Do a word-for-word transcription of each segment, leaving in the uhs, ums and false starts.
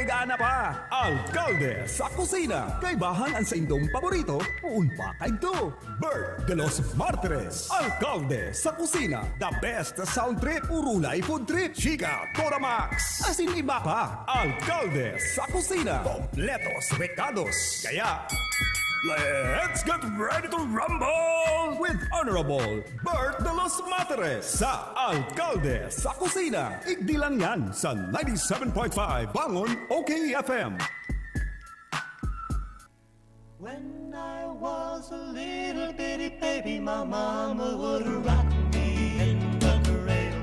Gana pa! Alkalde sa Kusina. Kaibahan an saindong paborito, poon pa kaidto. Bert de los Martires, Alkalde sa Kusina. The best sound trip, urulay food trip, chika, Toramax. Asin iba pa. Alkalde sa Kusina. Kompletos rekados. Kaya, let's get ready to rumble with Honorable Bert de los Martires sa Alkalde sa Kusina. Igdi lang yan sa ninety-seven point five Bangon O K F M. When I was a little bitty baby, my mama would rock me in the cradle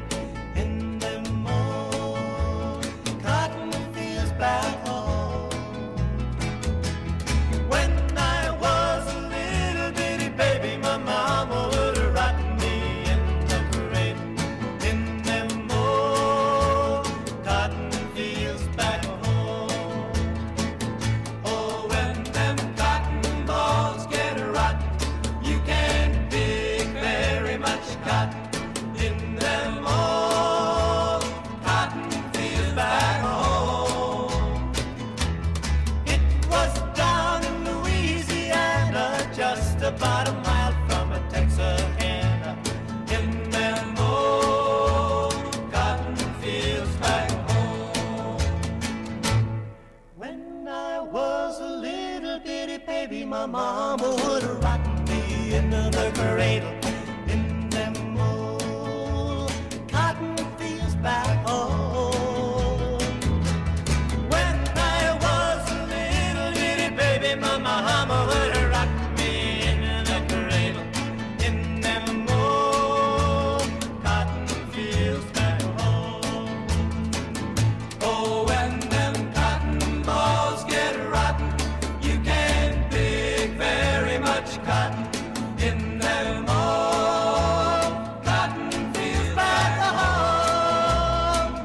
in them old cotton fields back home. When I was a little bitty baby, my mama would rock me in the cradle in them old cotton fields back home. Oh, when them cotton balls get rotten, you can't pick very much cotton in them old cotton fields back home. It was down in Louisiana, just about a mile from a Texarkana, in them old cotton fields back home. When I was a little bitty baby, my mama would rock me in the cradle in them old cotton fields back home. When I was a little bitty baby, my mama would rock me in the cradle in them old cotton fields back home. Oh, when them cotton balls get rotten, you can't pick very much cotton in them old cotton fields back home.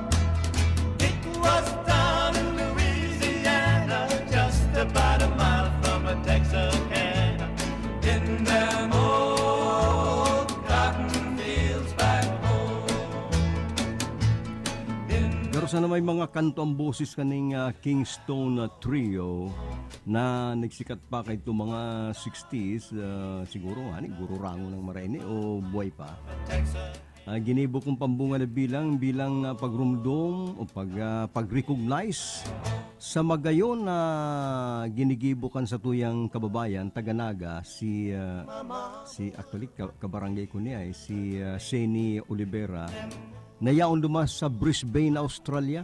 It was down in Louisiana, just about a mile from a Texarkana, in them old cotton fields back home. In Garo sana may mga kanto ang boses kaning, ah, Kingstone, ah, Trio na nagsikat pa kaidto mga sixties, ah, siguro, ani, gururangon nang maray ini o buhay pa. Ah, ginibo kong pambungad na bilang, bilang, ah, pagrumdom o pag, ah, pag-recognize sa magayon na ginigibo kan satuyang kababayan, taga Naga, si, ah, si, actually, ka-, kabarangay ko niya, eh, si, ah, Seni Olivera, na yaon duman sa Brisbane, Australia.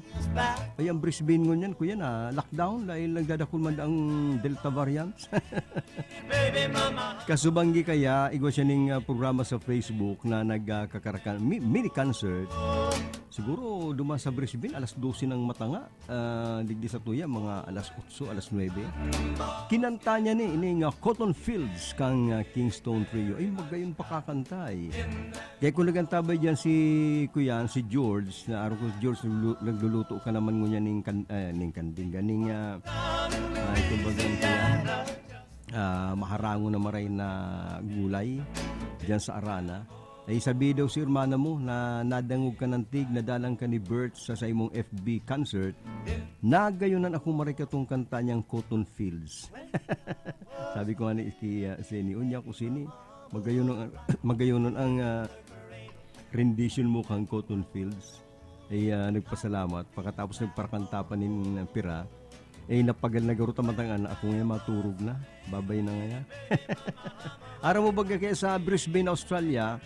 Ay, ang Brisbane ngunyan, kuya, na lockdown dahil nagdadakul man ang Delta variant. Kasubanggi kaya, igwa siya ning, ah, programa sa Facebook na nagkakarakan, mi-, mini concert. Siguro duman sa Brisbane, alas dose ng matanga. Ah, digdi sa tuya, mga alas otso, alas nuebe. Kinanta niya ni, ini nga Cotton Fields kang, ah, Kingstone Trio. Ay, magayon pakakanta, eh. Kaya kung nagantabay diyan si, kuyan, si George, na araw ko si George, naglulu-, nagluluto ka naman ngunyan ning kan-, eh, ning kanding, ganing, ah, ah, itong bagang kuyan, ah, maharangon na maray na gulay diyan sa Arana. Ay, sabi daw si hermana mo na nadangog ka ng tig, nadalan ka ni Bert sa saimong F B concert. Nagayonan ako maray katong kanta niyang Cotton Fields. Sabi ko nga ni ki, ah, Seni, unya ko, Seni, magayon ang, magayon ang, ah, rendition mo kang Cotton Fields. Ay, ah, nagpasalamat. Pakatapos nagparakanta pa nin pira, eh, napagal na garo ta matang anak ko, ngayon maturog na. Babay na ngaya. Aram mo baga kaya sa Brisbane, Australia,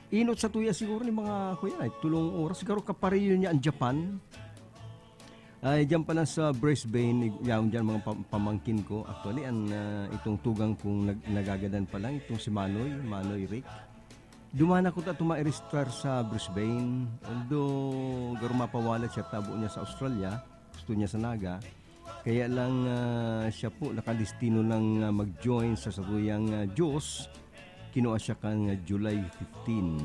inot sa tuya siguro ni mga, kuya, eh, tulong oras. Siguro kapareho niya ang Japan. Ay, diyan pala sa Brisbane, ig-, yaon diyan mga pam-, pamangkin ko. Actually, ang, ah, itong tugang kong nag-, nagagadan pa lang, itong si Manoy, Manoy Rick. Duman ako ta tumairister sa Brisbane. Although, garo mapawalat siya, tabo niya sa Australia, gusto niya sa Naga. Kaya lang, ah, siya po nakalistino lang, ah, mag-join sa satuyang, ah, Diyos. Kinua siya kan, ah, July fifteen.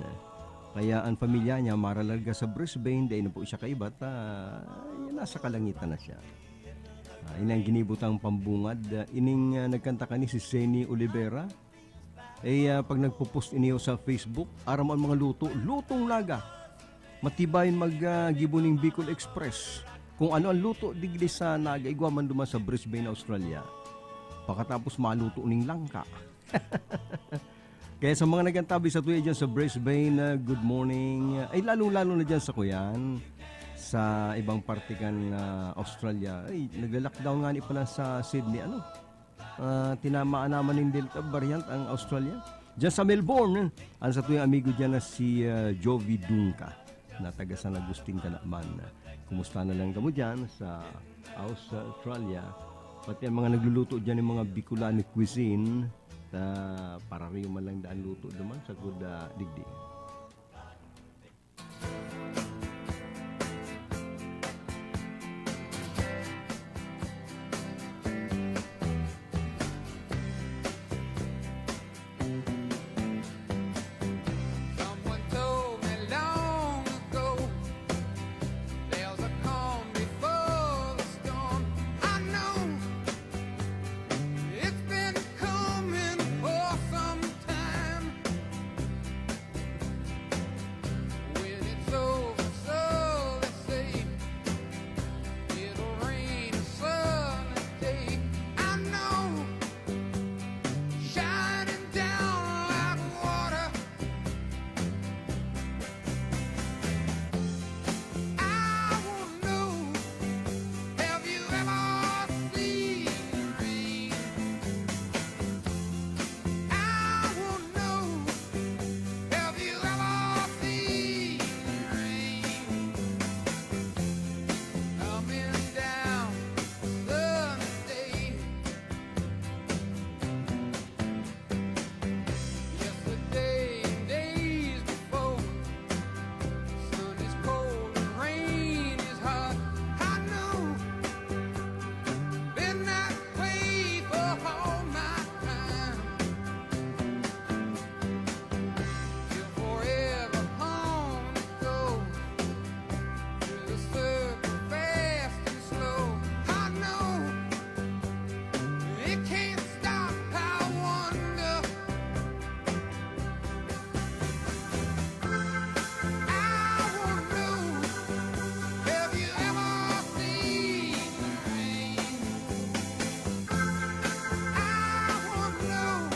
Kaya ang pamilya niya maralarga sa Brisbane, dai na po siya kaibat, ah, nasa kalangitan na siya. Ah, ini ang ginibutang pambungad. Ah, ining, ah, nagkanta kani si Seni Olivera. Eh, ah, pag nagpo-post iniyo sa Facebook, aram ang mga luto, lutong Naga. Matibay mag, ah, gibo ning Bicol Express. Kung ano ang luto digdi sa Naga, igwa man duman sa Brisbane, Australia. Pakatapos maluto ning langka. Kaya sa mga nag-antabi satuya diyan sa Brisbane, ah, good morning. Ay, lalong-lalo na diyan sa kuyan, sa ibang parte kan, ah, Australia. Ay, nagla-lockdown ngani pala sa Sydney, ano? Ah, tinamaan naman nin Delta variant ang Australia. Diyan sa Melbourne, ang satuyang amigo diyan na si, ah, Jovi Dunca, na taga San Agustin, Canaman. Kumusta na lang kamo diyan sa Australia? Pati ang mga nagluluto diyan ng mga Bicolano cuisine, ah, parariyo man lang daan luto duman, sagkod, ah, digdi. Someone told me long ago, there's a calm before the storm. I know it's been coming for some time. When it's over, so they say, it'll rain a sunny day. I know, shining down like water. I won't know. Have you ever seen rain? I won't know. Have you ever seen rain coming down Sunday? Yesterday and days before, sun is cold and rain is hot. I know, been that way for all my time. Till forever long ago, through the circle fast and slow. I know it can't stop. I wonder. I won't know. Have you ever seen rain? I won't know.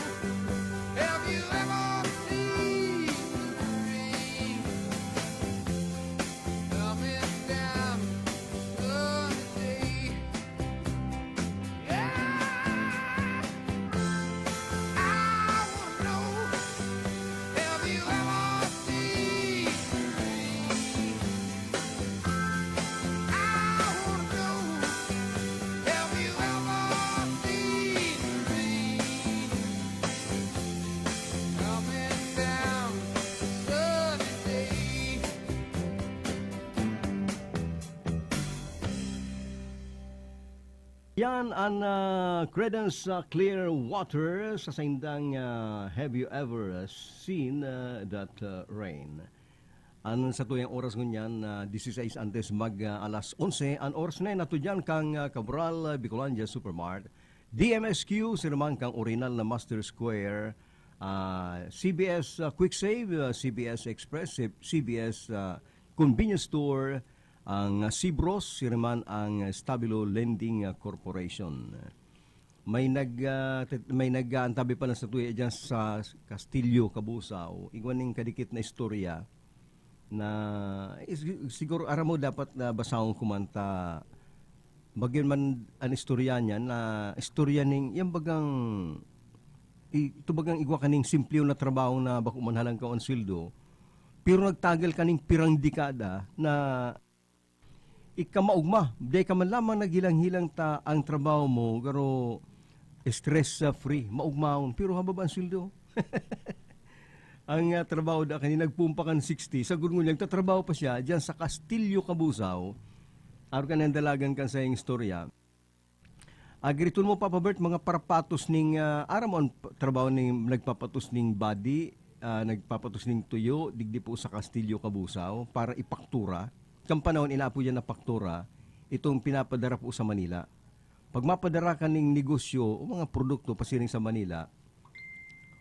Have you ever seen rain coming down Sunday? Yeah. I won't know. Have you ever seen rain? I won't know. Have you ever seen rain coming down Sunday? Yan an, ah, Creedence Clearwater sa saindang, ah, Have You Ever Seen, ah, That, ah, Rain? An satuyang oras ngunyan na dieciséis antes mag, ah, alas onse, an oras na yan nato dyan kang, ah, Cabral, ah, Bicolandia Supermart, D M S Q, sinuman kang orihinal na Master Square, ah, C B S, ah, Quick Save, ah, C B S Express, C-, C B S, ah, Convenience Store, ang, ah, Sibros, sinuman ang, ah, Stabilo Lending, ah, Corporation. May nag, ah, tet-, may nag-aantabi pala satuya diyan sa Castillo, Cabusao. Igwa ning kadikit na istorya na, is-, siguro aram mo dapat na basahon ko man ta, bagyan man an istorya niya na istorya ning, yan bagang, i-, ito bagang igwa kaning simple na trabaho na bako man halangkaw an sweldo, pero nagtagal kaning pirang dekada na ika maogma, dai ka man lamang naghilang-hilang ta ang trabaho mo, garo stress, ah, free, maogmaon, pero hababa ang sweldo. Ang, ah, trabaho da kani nagpumpa kan sixty, sagkod ngunyan nagtatrabaho pa siya diyan sa Castillo, Cabusao. Arog kan dalagan kan saiyang istorya. Agriton mo, Papa Bert, mga parapatos ning, ah, aram mo ang p-, trabaho ning nagpapatos ning body, ah, nagpapatos ning tuyo, digdi po sa Castillo, Cabusao, para ipaktura. Kan panahon, inaapo yan na paktura, itong pinapadara po sa Manila. Pag mapadara ka ning negosyo o mga produkto pasiring sa Manila,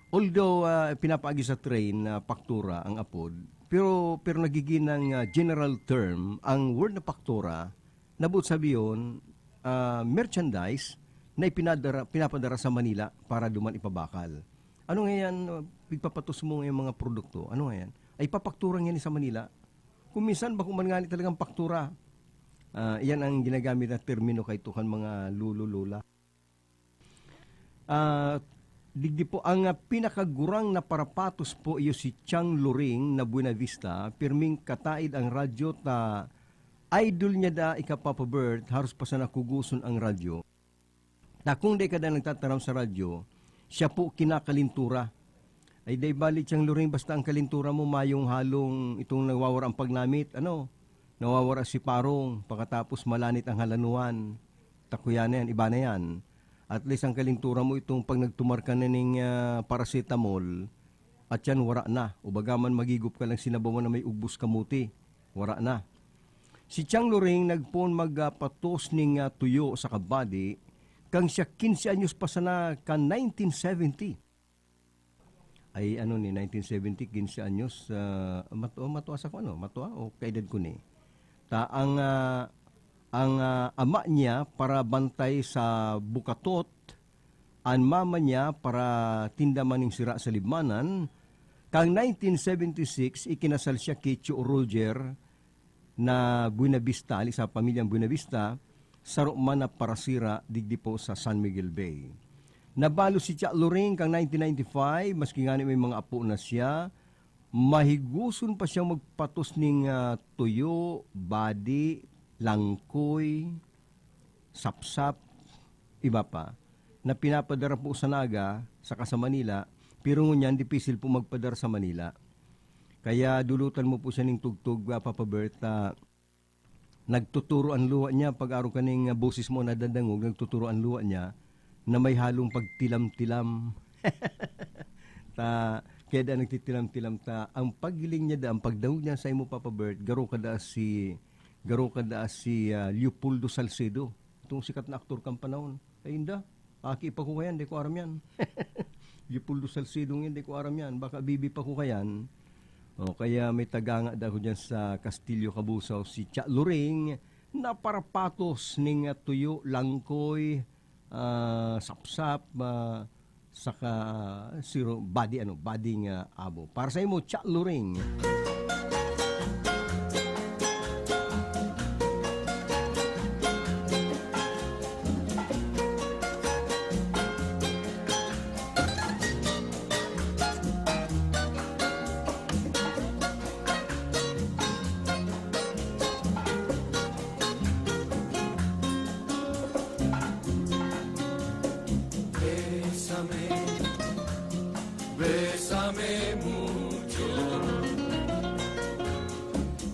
although, ah, pinapaagi sa train na paktura ang apod, pero, pero nagiging ng, ah, general term ang word na paktura Nabot sabi yun, ah, merchandise na ipinadara-, pinapadara sa Manila para duman ipabakal. Ano nga yan, ah, pigpapatos mo yung mga produkto? Ano nga yan? Ay, papaktura yan sa Manila. Kung minsan, bako man nga ni talagang paktura. Ah, yan ang ginagamit na termino kay tukan mga lolo-lola. Ah, digdi po, ang, ah, pinakagurang na parapatos po iyo si Chang Loring na Buena Vista, pirming kataid ang radyo ta idol niya da ika Papa Bert, haros pa sana kugoson ang radyo. Ta kung dai ka da nagtataram sa radyo, siya po kinakalintura. Ay, dai bali, Chang Loring, basta ang kalintura mo mayong halong itong nawawara ang pagnamit, ano, nawawara si parong, pakatapos malanit ang halanuan. Takuya na yan, iba na yan. At least ang kalintura mo itong pag nagtumar ka na ning, ah, paracetamol, at yan wara na. O baga man magigop ka lang sinabawan na may ugbos kamuti, wara na. Si Chang Loring nagpoon magpatos ning, ah, tuyo sa kabadi, kang siya quince anyos pa sana kan nineteen seventy. Ay, ano ni, nineteen seventy, quince anyos, ah, matua, matua sa ko, ano, matua o kaedad ko ni. Ta ang, ah, ang, ah, ama niya para bantay sa bukatot, an mama niya para tinda man ning sira sa libmanan. Kang nineteen seventy-six, ikinasal siya ki Tio Roger na Buenavista, hali sa pamilyang Buenavista, saro man na parasira digdi po sa San Miguel Bay. Nabalo si Cha Loring kang nineteen ninety-five, maski ngani may mga apo na siya, mahigoson pa siyang magpatos ning, ah, tuyo, badi, langkoy, sapsap, iba pa, na pinapadara po sa Naga saka sa Manila, pero ngunyan dipisil po magpadara sa Manila. Kaya dulutan mo po siya ning tugtog, ah, Papa Bert, ah, nagtuturo an luha niya, pag arog kaning, ah, boses mo nadadangog, nagtuturo an luha niya na may halong pagtilam-tilam. Ta, kaya da nagtitilam-tilam ta, ang paghiling niya da, ang pagdangog niya sa imo, Papa Bert, garo ka da si, garo ka da si, ah, Leopoldo Salcedo, itong sikat na aktor kan panahon. Ay, inda, aki pa ko kayan, di ko aram yan. Leopoldo Salcedo yan, di ko aram yan. Baka bibi pa ko kayan. O, kaya may tagangad ako dyan sa Castillo Cabusao, si Cha Loring, na parapatos ning, ah, tuyo, langkoy, ah, sapsap, ah, saka siro, badi, ano, bading, ah, abo. Para sa imo, Cha Loring. Bésame, bésame mucho,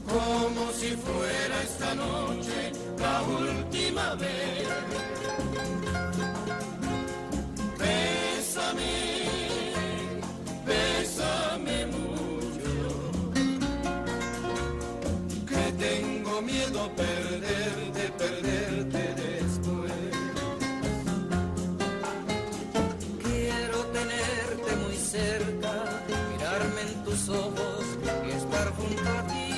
como si fuera esta noche la última vez. Bésame, bésame mucho, que tengo miedo perderte, perderte después. Quiero tenerte muy cerca, mirarme en tus ojos y estar junto a ti.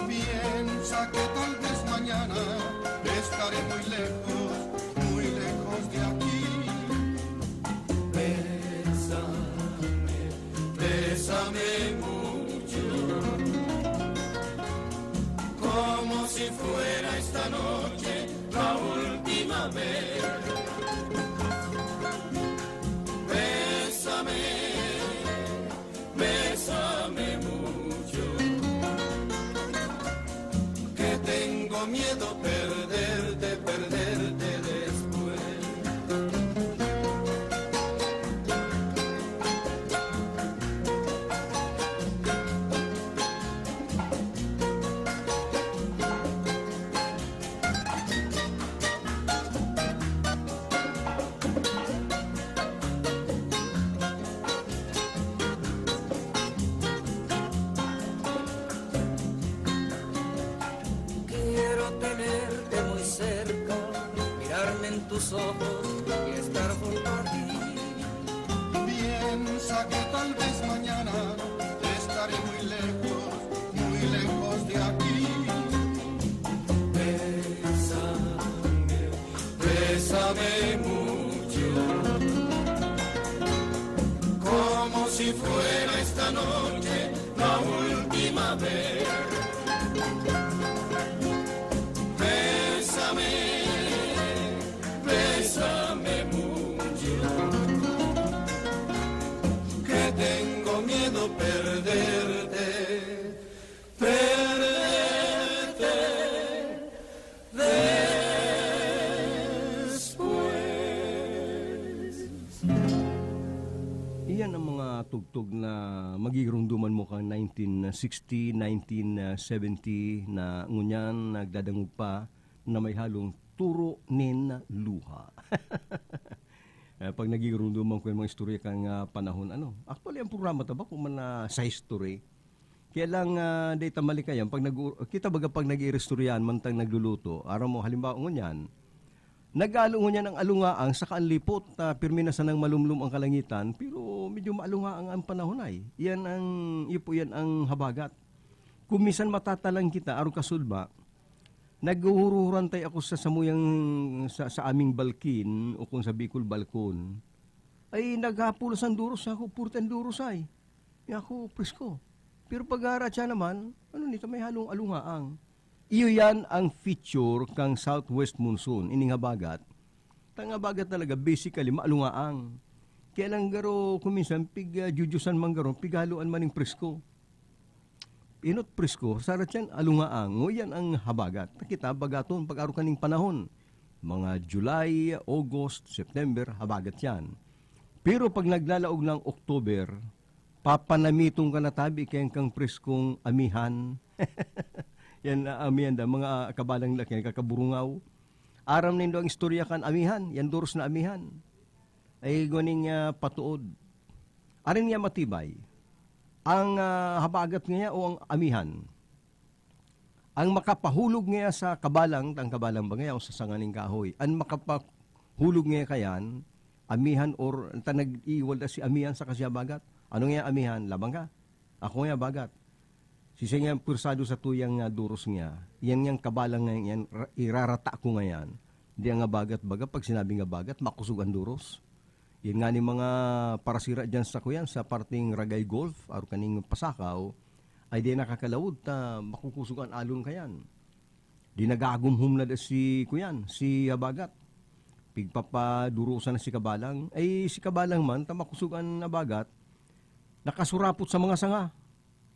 Piensa que tal vez mañana estaré muy lejos, muy lejos de aquí. Bésame, bésame mucho, como si fuera esta noche la última vez. Bésame, bésame mucho, que tengo miedo perderte, perderte después. Quiero tenerte muy cerca, mirarme en tus ojos y estar junto a ti. Piensa que tal vez mañana estaré muy lejos, muy lejos de aquí. Bésame mucho, como si fuera esta noche la última vez. Bésame, bésame mucho, que tengo miedo perderte, perderte después. Iyan ang mga tugtog na magigirumdoman mo kan nineteen sixty, nineteen seventy, na ngunyan nagdadangog pa na may halong turo nin luha. Eh, pag nagigirumdoman ko yung mga istorya kan, ah, panahon, ano, actually, ang programa ta bako man na sa history. Kaya lang, ah, dai ta malikayan, pag nag-u-, kita baga pag nag-iiristoryahan, mantang nagluluto, aram mo, halimbawa ngunyan, nag-aalo ngunyan ang alungaang saka ang lipot, ah, pirmi na sanang malumlom ang kalangitan, pero medyo maalungaang ang panahon ay. Iyan ang, iyo po, iyan ang habagat. Kung minsan matatalang kita, arog kasulba, naghuhuruhuran tay ako sa samuyang, sa, sa aming balkin, o kung sa Bicol, balkon. Ay, naghapulos ang duros ako, purti ang duros ay. Ako, presko. Pero pag aratsa naman, ano nito, may halong alungaang. Iyo yan ang feature kang southwest monsoon, ining habagat. Tang habagat talaga, basically, maalungaang. Kaya lang garo, kung minsan, pig, ah, jujusan man garo, pighaloan man ning presko. Inot presko, sarat yan, alungaang. Nguyan ang habagat. Kita, bagaton, pag-aro kaning panahon. Mga July, August, September, habagat yan. Pero pag naglalaog ng October, papanamiton ka na tabi kaya kang preskong amihan. Yan, ah, amihan da, mga, ah, kabalang laki, kakaburungaw. Aram nindo ang istorya kan amihan, yan duros na amihan. Ay, guning, ah, patuod. Arin niya matibay. Ang, ah, habagat niya o ang amihan? Ang makapahulog ngaya sa kabalang, ang kabalang ba ngaya o sa sanga ning kahoy? An makapahulog ngaya kayan, amihan or ta nag-iiwal na si amihan saka si habagat. Ano ngaya amihan? Labang ka. Ako ngaya habagat. Siisay ngaya pwersado sa tuyang nga duros ngaya? Iyan ngayang kabalang ngaya, iyan, ra-, irarata ko ngayan. Di ang habagat baga, pag sinabing habagat, makusog an duros. Yan nga ni mga parasira dyan sa kuyan, sa parteng Ragay Golf, aro kaning Pasakaw, ay di nakakalawod ta makukusog an alon kayan. Di nagagumhom na da si kuyan, si habagat. Pigpapadurusan na si kabalang. Ay si kabalang man, ta makusog an habagat, nakasurapot sa mga sanga.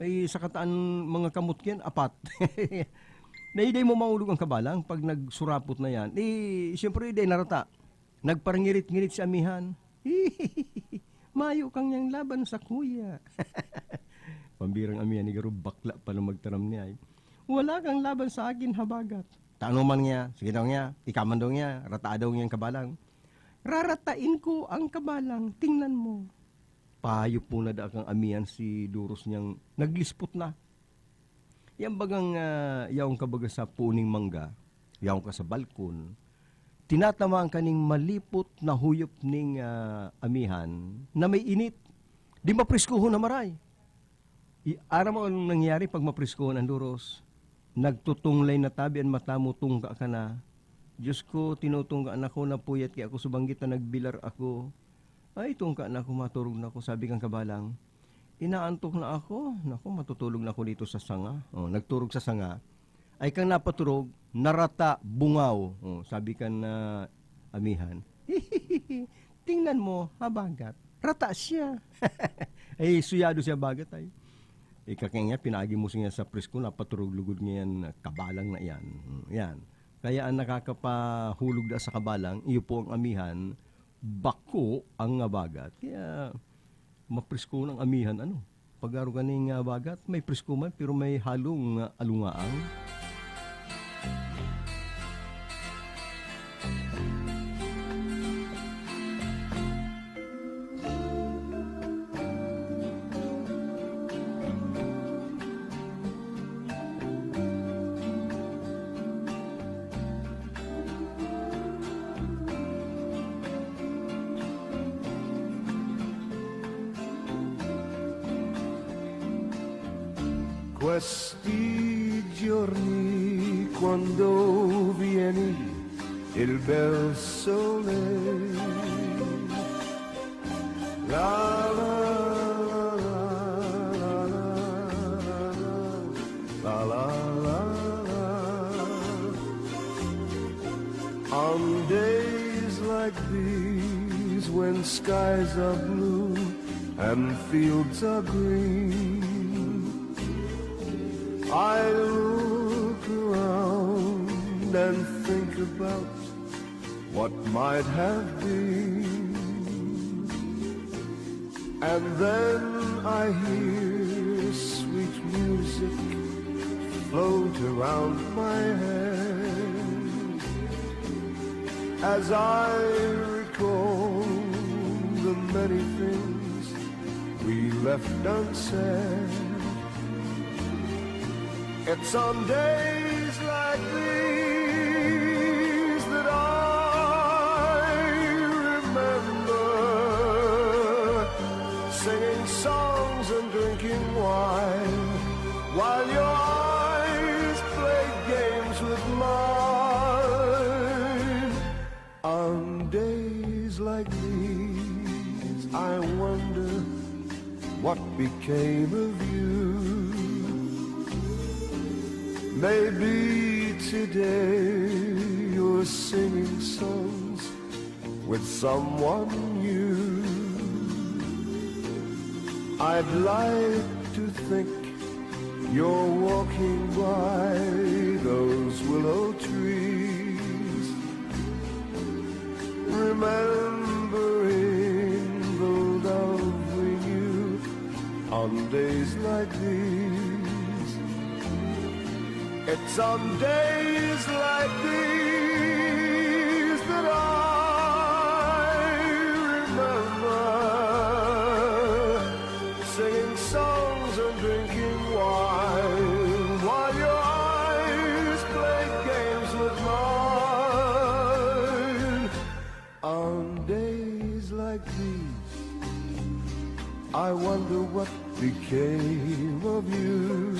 Ay sa kataan mga kamot kiyan, apat. Na di mo maulog ang kabalang pag nagsurapot na yan. Eh, siyempre, di narata. Nagparangirit-ngirit si amihan. Mayo kang yang laban sa kuya. Pambirang amihan ni Garo, bakla pa na magtaram niya, eh. Wala kang laban sa akin, habagat. Tano man niya, sige daw niya, ikaman daw niya, rataa daw niyang kabalang. Raratain ko ang kabalang, tingnan mo. Payo po na da kang amihan si Duros niyang naglispot na. Yan bagang, ah, yaon ka baga sa puning mangga, yaon ka sa balkon, tinatamaan ka ning malipot na huyop ning, ah, amihan na may init. Di mapreskuhon na maray. I-, aram mo anong nangyayari pag mapreskuhon ang duros? Nagtutunglay na tabi an mata mo, tungka ka na. Diyos ko, tinutungka na ko, napuyat kaya ako sa banggit na nagbilar ako. Ay, tungka na ako, maturog na ako, sabi kang kabalang. Inaantok na ako. Naku, matutulog na ako dito sa sanga. Oh, nagturog sa sanga. Ay kang napaturog, narata, bungaw. Oh, sabi kan, ah, amihan. Tingnan mo, habagat. Rata siya. Ay, suyado siya habagat ay. Ika kaya niya, pinaagi mo siya sa presko, napaturog lugod ngayon, kabalang na yan. Hmm, yan. Kaya ang nakakapahulog da sa kabalang, iyo po ang amihan, bako ang habagat. Kaya, mapresko ng amihan, ano? Pag-aro ka ning, ah, habagat, may presko man, pero may halong, ah, alungaang. Questi giorni quando vieni Il bel soleil. La la la la la la la. La la la la. On days like these, when skies are blue and fields are green, I look around and think about what might have been. And then I hear sweet music float around my head as I recall the many things we left unsaid. It's on days like these that I remember singing songs and drinking wine while your eyes play games with mine. On days like these, I wonder what became of you. Maybe today you're singing songs with someone new. I'd like to think you're walking by those willow trees, remembering the love we knew on days like these. It's on days like these that I remember singing songs and drinking wine while your eyes played games with mine. On days like these, I wonder what became of you.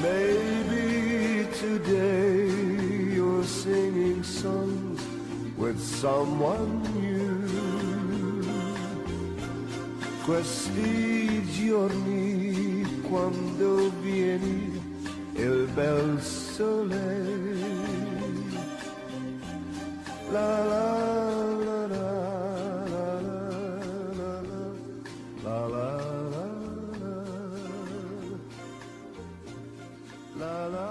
Maybe today you're singing songs with someone new. Questi giorni quando vieni il bel soleil. La la la la la la la la la la la la la.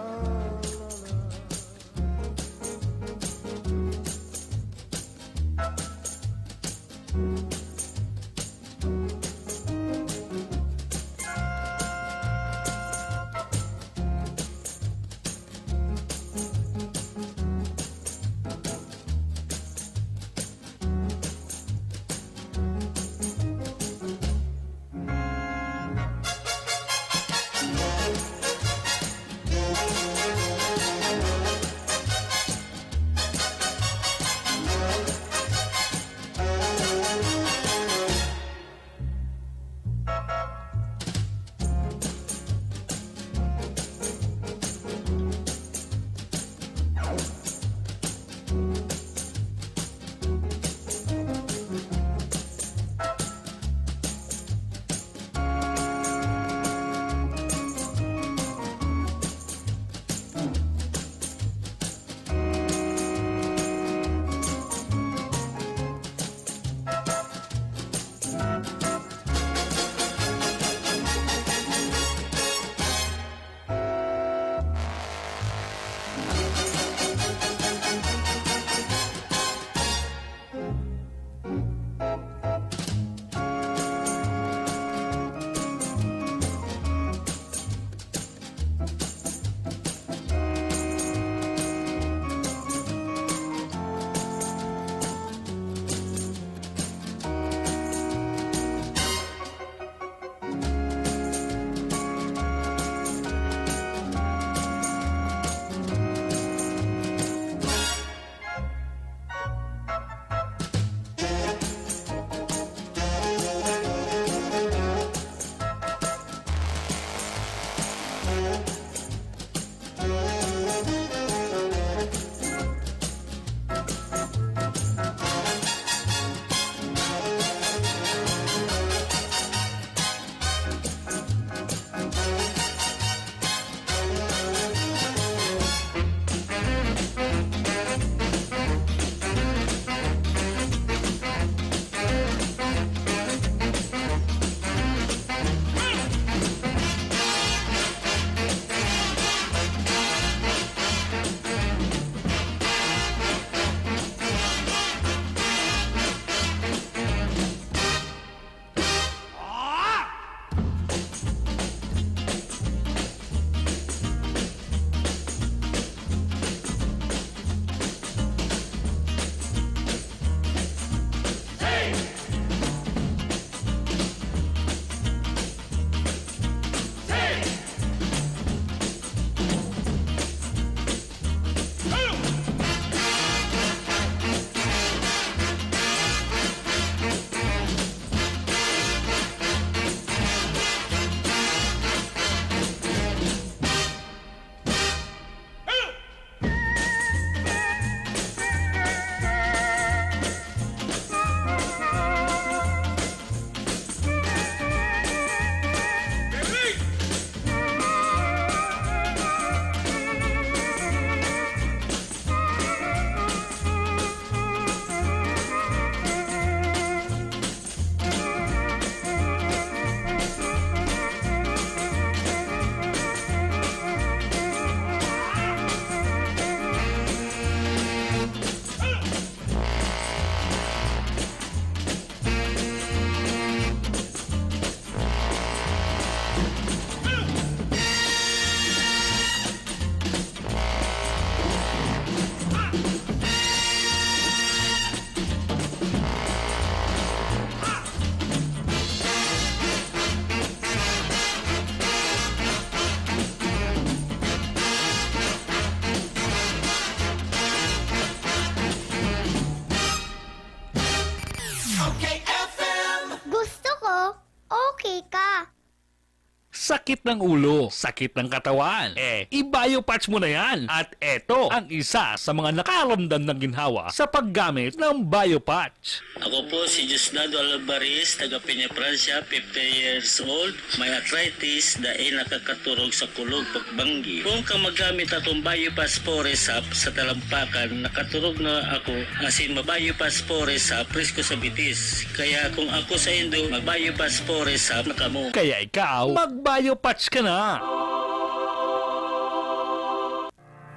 sakit ng ulo, sakit ng katawan. Eh, i-Biopatch mo na yan. At eto ang isa sa mga nakaramdam ng ginhawa sa paggamit ng Biopatch. Ako po si Diosdado Alvarez, taga Peña, Francia, fifty years old. May arthritis, dai nakakaturog sa kulog pagbanggi. Kung ka magamit atong Biopass Forest Hub sa talampakan, nakaturog na ako, asin ma-Biopass Forest Hub presko sa bitis. Kaya kung ako sa indo, mag-Biopass Forest Hub na kamo. Kaya ikaw, mag-Biopatch ka na!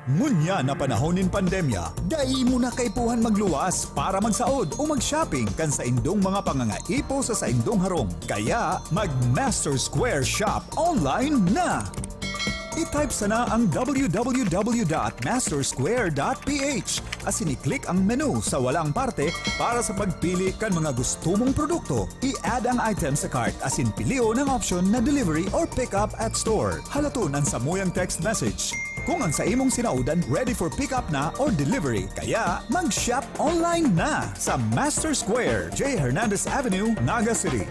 Ngunyan na panahon nin pandemya, dai mo na kaipuhan magluwas para magsaod o mag-shopping kan saindong mga pangangaipo sa saindong harong. Kaya, mag-Master Square Shop online na! I-type sana ang www.mastersquare.ph asin i-click ang menu sa walang parte para sa pagpili kan mga gusto mong produkto. I-add ang item sa cart asin pilion ang option na delivery or pick up at store. Halaton an samuyang text message kung ang sa imong sinaodan ready for pick up na or delivery. Kaya mag-shop online na sa Master Square, J Hernandez Avenue, Naga City.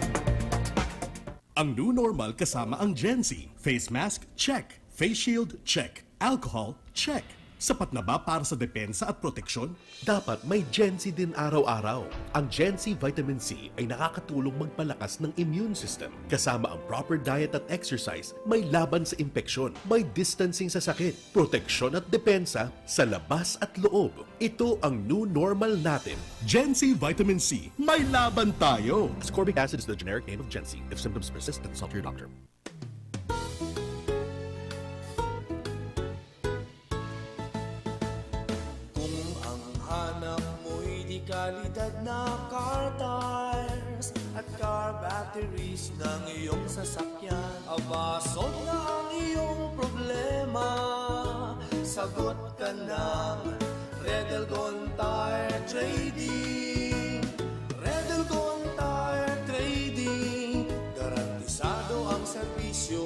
Ang new normal kasama ang Gen Z. Face mask, check. Face shield, check. Alcohol, check. Sapat na ba para sa depensa at proteksyon? Dapat may Gen Z din araw-araw. Ang Gen Z Vitamin C ay nakakatulong magpalakas ng immune system. Kasama ang proper diet at exercise, may laban sa impeksyon, may distancing sa sakit, proteksyon at depensa sa labas at loob. Ito ang new normal natin. Gen Z Vitamin C, may laban tayo! Ascorbic acid is the generic name of Gen Z. If symptoms persist, consult your doctor. Kung ang hanap mo'y dekalidad na car tires at car batteries ng iyong sasakyan, aba, solve na ang iyong problema. Sagot ka ng Red Elgon Tire Trading. Red Elgon Tire Trading, garantisado ang serbisyo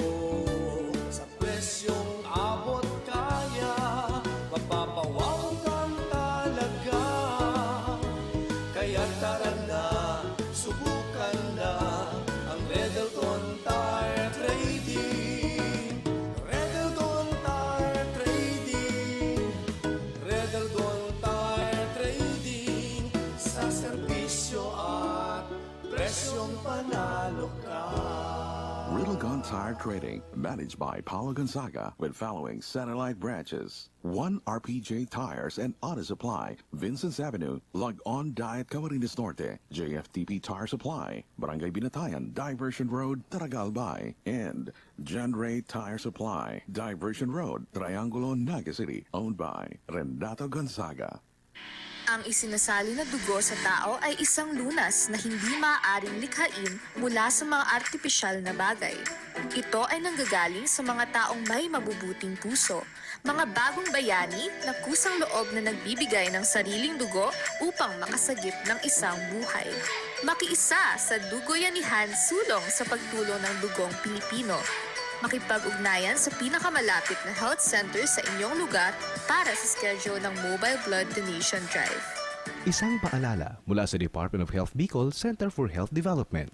sa presyong abot kaya, mapapawaw kan talaga. Kaya tara na, subukan na ang Red Elgon Tire Trading. Red Elgon Tire Trading. Red Elgon Tire Trading. Sa serbisyo at presyong panalo ka. Red Elgon Tire Trading, managed by Paulo Gonzaga, with following satellite branches: one R P J Tires and Auto Supply, Vincent's Avenue, Log-On Diet, Camarines Norte; J F T P Tire Supply, Barangay Binatayan, Diversion Road, Taragal Bay; and John Ray Tire Supply, Diversion Road, Triangulo, Naga City, owned by Renato Gonzaga. Ang isinasali na dugo sa tao ay isang lunas na hindi maaaring likhain mula sa mga artipisyal na bagay. Ito ay nanggagaling sa mga taong may mabubuting puso, mga bagong bayani na kusang loob na nagbibigay ng sariling dugo upang makasagip ng isang buhay. Makiisa sa Dugoyanihan Sulong sa pagtulong ng dugong Pilipino. Makipag-ugnayan sa pinakamalapit na health center sa inyong lugar para sa schedule ng Mobile Blood Donation Drive. Isang paalala mula sa Department of Health Bicol, Center for Health Development.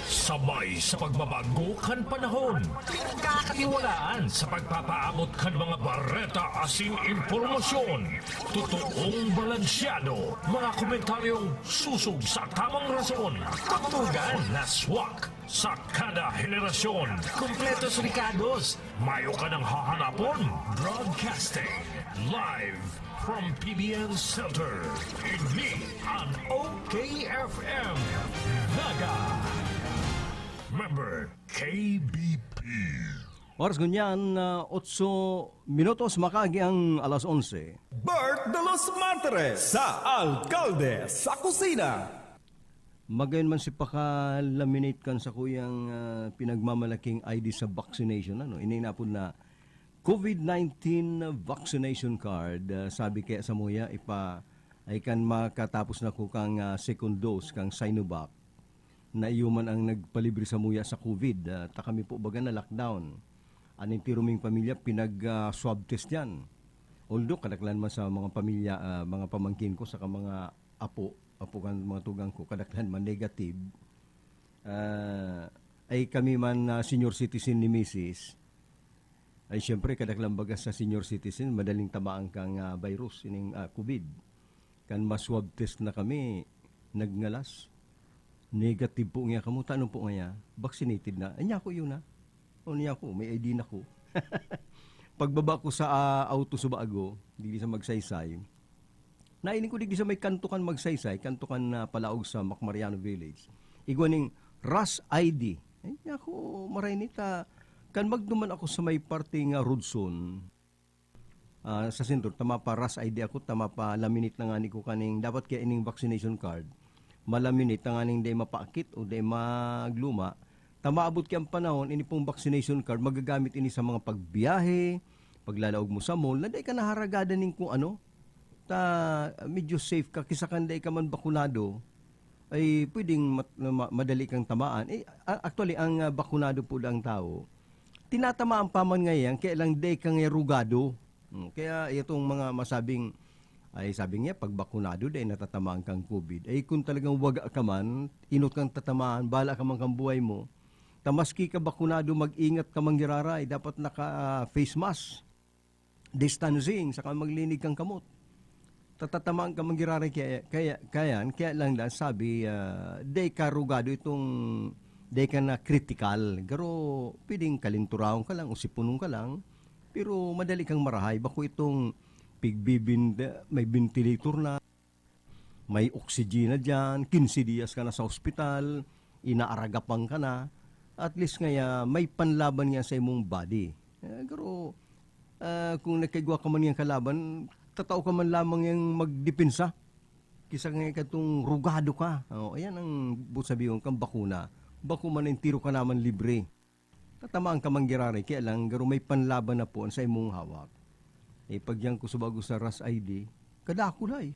Sabay sa pagbabago kan panahon, pinagkakatiwalaan sa pagpapaabot kan mga bareta asin impormasyon. Totoong balansyado, mga komentaryong susog sa tamang rason. Tugtugan na swak sa kada henerasyon. Kompletos rekados, mayo ka nang hahanapon. Broadcasting live from P B N Center. Ini an O K F M Naga. Member K B P. Oras ngunyan, ah, otso minutos, makaagi ang alas onse. Bert de los Martires sa Alkalde sa Kusina. Magayon man si paka-laminate kan sakuyang, ah, pinagmamalaking I D sa vaccination, ano, ininapod na COVID nineteen vaccination card. Ah, sabi kaya sa muya, ipa, ay kan makatapos na ko kang, ah, second dose kang Sinovac, na iyo man ang nagpalibre sa muya sa COVID. Ah, ta kami po baga na lockdown. An entero ming pamilya, pinag, ah, swab test yan. Although, kadaklan man sa mga pamilya, ah, mga pamangkin ko, saka mga apo, apo kan mga tugang ko, kadaklan man negative. Ah, Ay kami man na senior citizen ni misis, ay siyempre, kadaklan baga sa senior citizen, madaling tamaan kang, ah, virus, ining, ah, COVID. Kan ma-swab test na kami, nagngalas. Negative po niya kamo, tanon po niya, vaccinated na. Ay, niya ako yun, ah. O niya ako, may I D na ko. Pagbaba ko sa, ah, auto sa Bago, digdi sa Magsaysay, nailing ko digdi sa may kanto kan Magsaysay, kanto kan, ah, palaog sa Macmariano Village. Igwa ning Ras I D. Ay, ako, maray nita. Kan magduman ako sa may parte nga Rodson, ah, sa sentro, tama pa Ras I D ako, tama pa laminate na nga ni ko kaning, dapat kaya ining vaccination card, malaminate na nga ning di mapaakit o di magluma. Tama abot kaya ang panahon, ini pong vaccination card, magagamit ini sa mga pagbiyahe, paglalaog mo sa mall, na di ka naharagadan ning kung ano, ta, medyo safe ka, kisa kan di ka man bakunado, ay pwedeng mat-, ma-, madali kang tamaan. Eh, a-, actually, ang, ah, bakunado po ang tao, tinatamaan pa man ngayon, kaya lang di ka nga rugado. Hmm, kaya itong mga masabing, ay sabi niya, pag bakunado, di natatamaan kang COVID. Ay kung talagang waga ka man, inot kang tatamaan, bala ka man kang buhay mo. Ta maski ka bakunado, mag-ingat ka man giraray. Dapat naka, ah, face mask, distancing, saka maglinig kang kamot. Tatatamaan ka man giraray kaya, kaya, kayan, kaya lang da, sabi, ah, di ka rugado itong, di ka na critical. Garo, pwedeng kalinturahon ka lang o sipunon ka lang, pero madali kang marahay. Bako itong pigbibin-, may ventilator na, may oxygen na diyan, quince dias ka na sa ospital, inaaragapan ka na, at least ngaya may panlaban nga sa imong body. Eh, pero, ah, kung nagkaigwa ka man yang kalaban, tatao ka man lamang yang magdepensa. Kisa nga katong rugado ka. Oh, ayan ang bu-, sabihon kang bakuna. Bako man entero ka naman libre. Tatamaan ka man giraray, kaya lang garo may panlaban na po ang sa imong hawak. Eh, pag yan ko subago sa Ras I D, kadakul ay.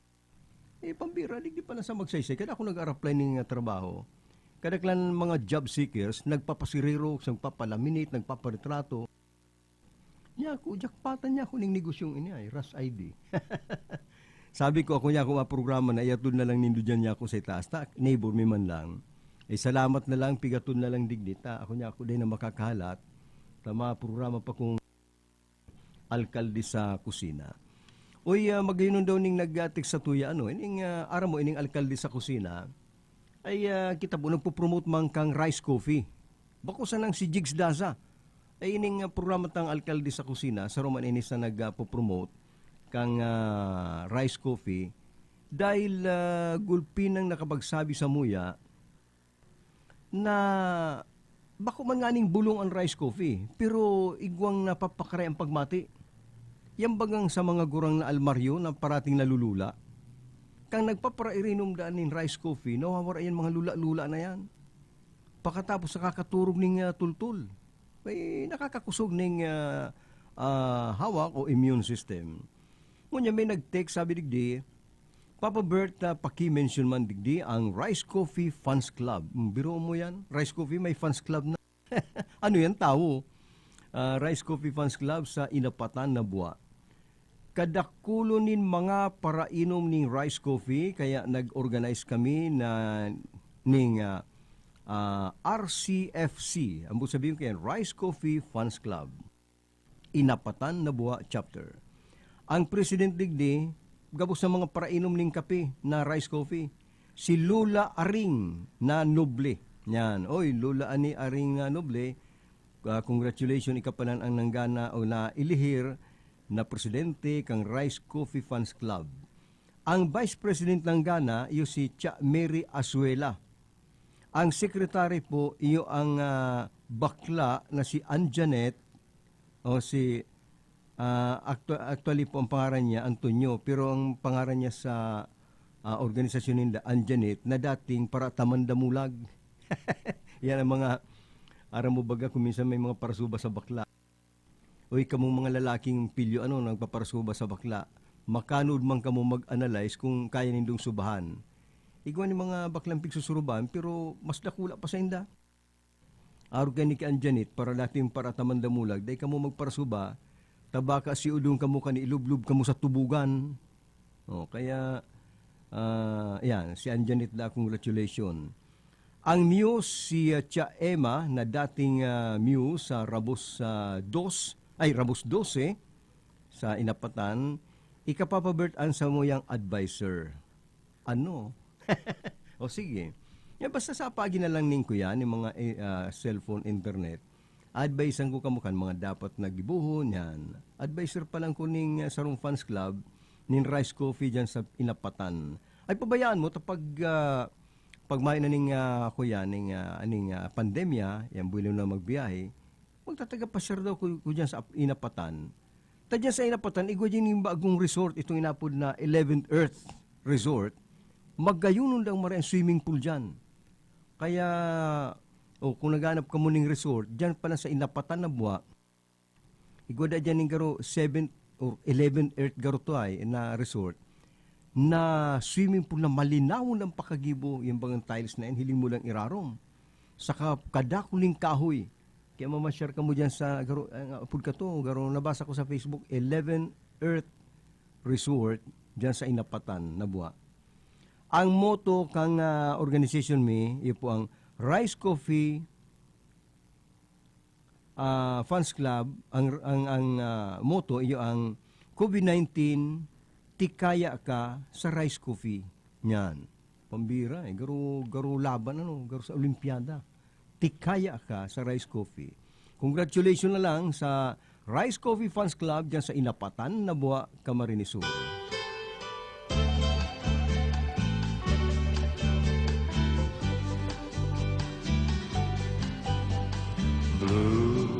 Eh, pambira, digdi pa lang sa Magsaysay, kada ako nag-a-apply ning, ah, trabaho, kadaklan mga job seekers, nagpapasiriro, nagpapalaminate, nagpaparetrato. Niya ako, jackpotan niya ako ning negosyong ini ay, Ras I D. Sabi ko, ako niya ako maprograma na iatod na lang nindo diyan niya ako sa itaas. Ta, neighbor mi man lang. Eh, salamat na lang, pigatod na lang digdi. Ta, ako niya ako din na makakahalat. Ta, maprograma pa kung alkalde sa kusina. Uy, ah, magayon daw ning nag-text sa tuya, ano, ining, ah, aram mo, ining alkalde sa kusina, ay, ah, kita po, nagpo-promote man kang rice coffee. Bako sanang si Jigs Daza. Ay, ining, ah, programa tang alkalde sa kusina, sa Roman Inis na nagpo-promote kang, ah, rice coffee, dahil, ah, gulpi nang nakapagsabi sa muya, na bako man nganing bulong an rice coffee, pero igwang napapakaray ang pagmati. Yan bagang sa mga gurang na almaryo na parating nalulula. Kang nagpaparairinum daan nin rice coffee, nawawara yan mga lula-lula na yan. Pakatapos nakakaturog ning, ah, tultol. May nakakakusog ning, ah, ah, hawak o immune system. Ngunyan may nag-text, sabi digdi, Papa Bert, ah, paki-mention man digdi ang Rice Coffee Fans Club. Hmm, biro mo yan? Rice Coffee may fans club na. Ano yan, tawo? Ah, Rice Coffee Fans Club sa Inapatan na Buwa. Kadakulo nin mga parainom ning Rice Coffee, kaya nag-organize kami na ning, ah, ah, R C F C. Ang sabihin ko yan, Rice Coffee Fans Club. Inapatan na Buwa Chapter. Ang president digdi, gabos na mga parainom ning kape na rice coffee, si Lola Aring na Noble. Yan. Oy, Lola ani Aring na Noble, ah, congratulations, ika pa lang ang nanggana o nailihir na presidente kang Rice Coffee Fans Club. Ang vice president nanggana, iyo si Cha Mary Azuela. Ang secretary po, iyo ang, ah, bakla na si Anjanet, o si, ah, actu-, actually po ang pangaran niya, Antonio, pero ang pangaran niya sa, ah, organisasyon ninda, Anjanet, na dating para Tamandamulag. Yan ang mga, aram mo baga, kung minsan may mga parasuba sa bakla. Uy, kamong mga lalaking pilyo, ano, nagpaparasuba sa bakla, makanod man kamo mag-analyze kung kaya nindong subahan. Igwa ni mga baklang pigsusuruban, pero mas dakula pa sa inda. Arog kay ni Anjanit, para dating para Tamandamulag, dai kamo magparasuba, tabaka si udong kamo kan ilublub kamo sa tubugan. Oh, kaya, ah, yan, si Anjanit da, congratulations. Ang muse si, ah, Tia Emma na dating, ah, muse sa Rabos, ah, dos, ay, Rabos dose sa Inapatan, ikapapa-birth an samuyang adviser. Ano? O sige. Yan, basta sa pagi na lang ning kuya, ning mga, eh, ah, cellphone, internet, advisean ko kamo kan mga dapat na gibohon, yan. Adviser pa lang ko ning, ah, sarong fans club, nin Rice Coffee dyan sa Inapatan. Ay, pabayaan mo, ta pag, ah, pag mayo na ning, ah, kuya, ning, ah, aning, ah, pandemya, yan, buwelo na magbiyahe, magtataga pasyar daw ko, ko dyan sa Ap-, Inapatan. Ta dyan sa Inapatan, igwa dyan yung bagong resort, itong inapod na eleventh Earth Resort. Magayunon daw maray ang swimming pool dyan. Kaya, oh, kung naghanap ka mo ning resort, dyan pala sa Inapatan na buwa, igwa da dyan yung garo seventh or eleventh Earth garo to ay, na resort, na swimming pool na malinawon ang pakagibo, yung bangang tiles na yan, hiling mo lang irarom. Saka kadakul ning kahoy. Kaya mamasyar ka mo dyan sa, garo, ang apod ka to, garo nabasa ko sa Facebook, eleven Earth Resort, dyan sa Inapatan, na buwa. Ang motto kang, ah, organization mi, iyo po ang Rice Coffee, ah, Fans Club. Ang, ang, ang, ah, motto, iyo ang COVID nineteen, tikaya ka sa Rice Coffee. Yan. Pambira, eh. Garo, garo laban, ano, garo sa Olimpiada. Tikaya ka sa Rice Coffee. Congratulations na lang sa Rice Coffee Fans Club dyan sa Inapatan na buwa, Camarines Sur. Blue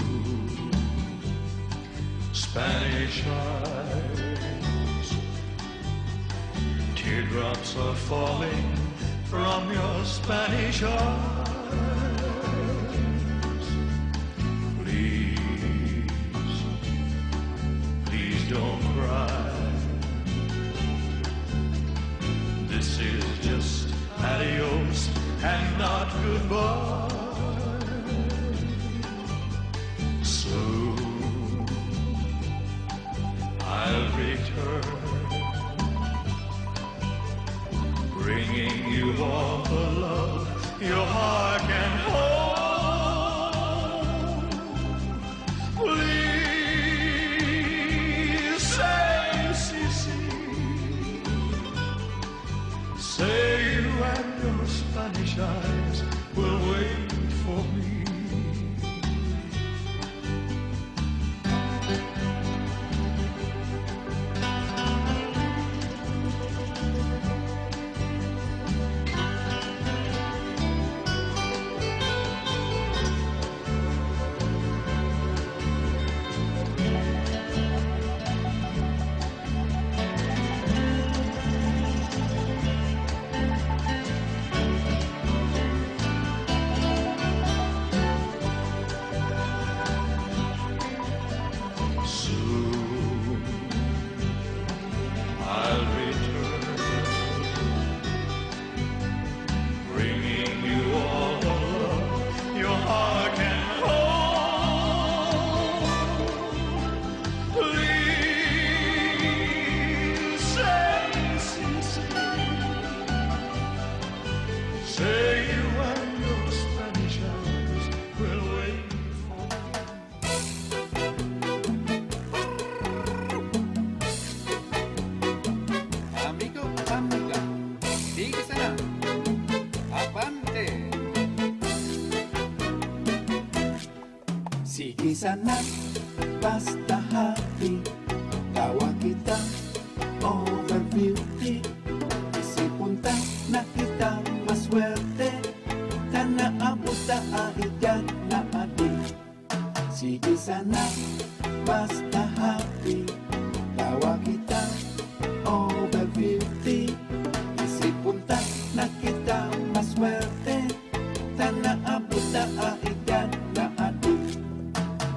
Spanish eyes. Teardrops are falling from your Spanish eyes. Please, please don't cry. This is just adios and not goodbye. Soon I'll return, bringing you all the love your heart can hold. Please say, "Si, si." Say you and your Spanish eyes will wait for me. Soon I'll return, bringing you all the love your heart can hold. Please say, "Si, si." Say you and your Spanish eyes will wait for me. Amigo, amiga, sige sana. Abante! Sige sana, basta happy. Tawa kita, over fifty. Isipon ta na kita maswerte. Ta naabot ta ang edad na adi. Sige sana, basta happy. Tawa kita, over fifty. Isipon ta na kita maswerte. Ta naabot ta ang edad na adi.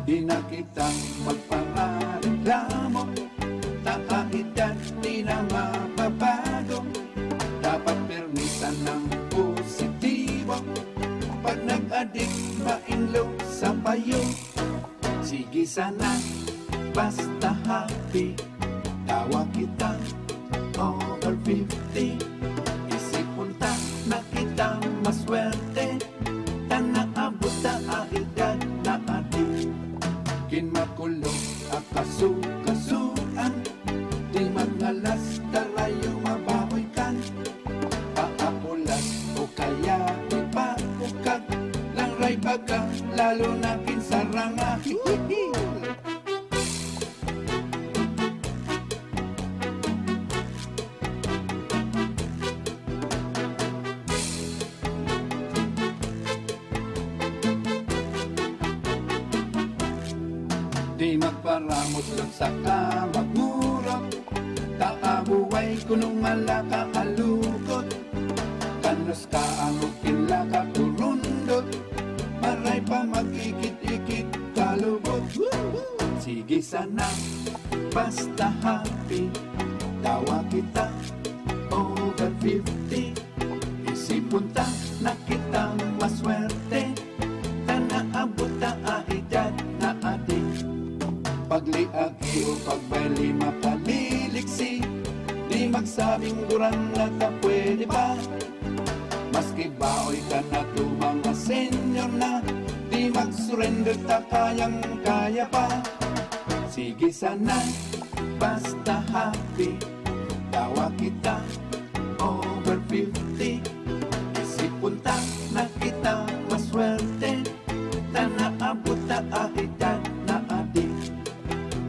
Di na kita magparareklamo. Ta ang edad di na mababago. Dapat pirmi sanang positibo. Pag nag-adik, mainlo sa payo. Sige sana, basta happy. Tawa kita, over fifty. Isipon ta na kita maswerte. Di maghalas, tarayo mabahoy kan paapulas o kaya ipakukag lang ray baga, lalo na kin saranga. Hihihi! Di magparamot ot saka magmurot, ta abuway kunong malaka alukot. Kanos ka ang ukin laka kurundot, maray pa magkikit-ikit kalubot. Sige sana, basta happy, tawa kita over fifty. Isipon ta na kitang maswerte, ta naabot ta a edad na adi. Pagliagi o pagbayle makaliliksi, di magsabing gurang na ta pwede ba? Maski baoy ka na to, mga senyor na, di mag-surrender ta, kayang-kaya pa. Sige sana, basta happy, tawa kita over fifty. Isipon ta na kita maswerte, ta naabot ta a edad na adi.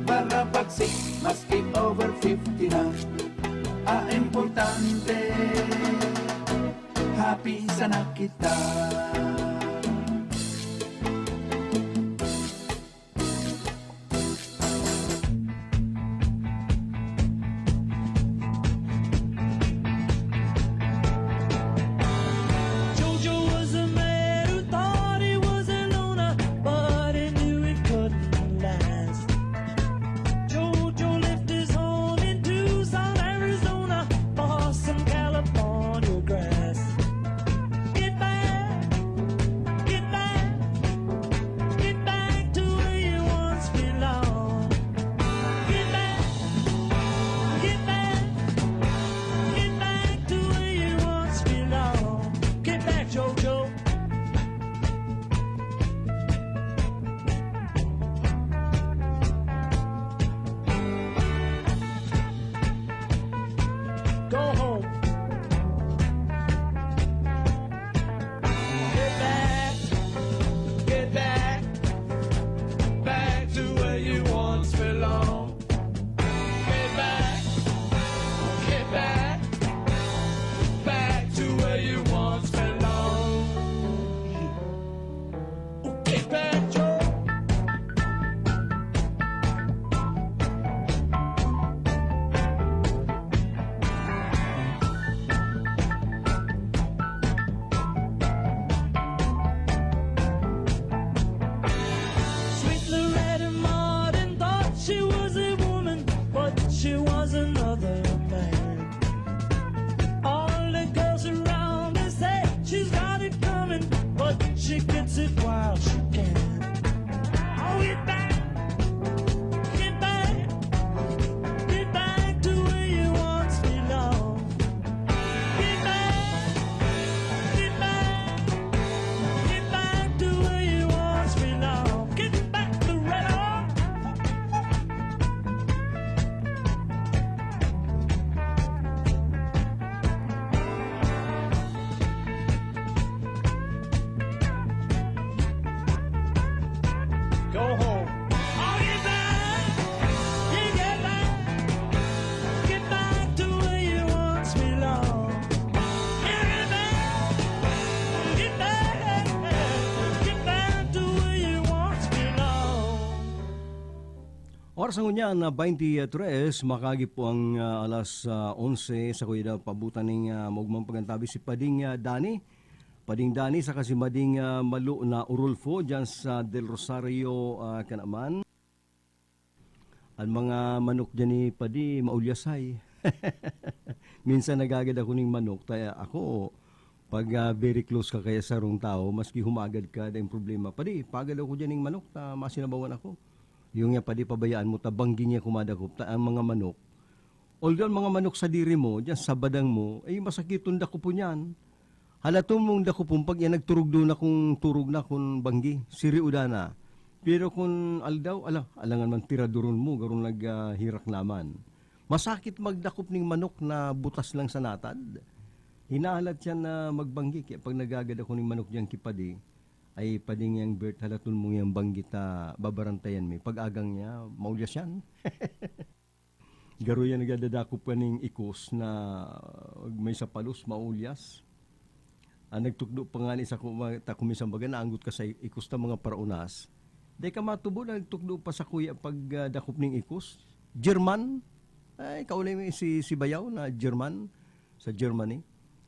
Barabagsik, maski over fifty na. A importante, happy sana kita. Jojo was a man who thought he was a loner, but he knew it couldn't last. Jojo left his home in Tucson, Arizona, for some California grass. Get back, get back, get back to where you once belong. Get back, get back, get back to where you once belong. Get back, Jojo. Go home. Get back, get back, back to where you once belong. Get back, get back, back to where you once belong. Get back, Joe. Sweet Loretta Martin thought she was a woman, but she was another man. All the girls around her say she's got it coming, but she gets it while she can. Oh, get back, get back, get back to where you once belong. Get back, get back, get back to where you once belong. Get back to right on. Go home. I'll get back. You get back. Get back to where you once belong. You get back. Get back. Get back to where you once belong. Oras na ngunyan na twenty-three, makagi po ang, ah, alas, ah, onse. Sa kuya daw, pabutan ning, ah, maugmang pagantabi si Pading, ah, Dani. Pading Dani, saka si Mading, ah, Malu na Urulfo, dyan sa Del Rosario, ah, Canaman. Ang mga manok dyan ni Padi, maulyasay. Minsan nagagad ako ning manok, kaya ako, pag, ah, very close ka kaya sarong tao, maski humagad ka, dahil problema. "Padi, pagad ako dyan ning manok, ta masinabawan ako." Yung nga, "Padi, pabayaan mo, ta banggi niya kumadakop." Ta, ang mga manok, although ang mga manok sa diri mo, dyan sa badang mo, eh, masakiton dakopon yan. Halaton mong dakopon pag yan nagturog doon akong turog na kun banggi, siri o dana. Pero kun aldaw, ala, alangan man tiradoron mo, garong nag, ah, hirak naman. Masakit magdakop ning manok na butas lang sa natad. Hinahalat siya na magbanggi, kaya pag nagagad ako ning manok diyang kipadi, ay pading yang Bert, halaton mong yang banggi ta babarantayan mi. Pag agang niya, maulyas yan. Garo yan nagadadakop ka ning ikos na may sapalos, maulyas. Ah, nagtukdo pa nga ni sa kuma-, ta kuminsan baga naanggot ka sa i-, ikos ta mga paraunas. Dai ka matubod, nagtukdo pa sa kuya pag, ah, dakop ning ikos. German, ay, kaulay mo si, si Bayaw na German sa Germany.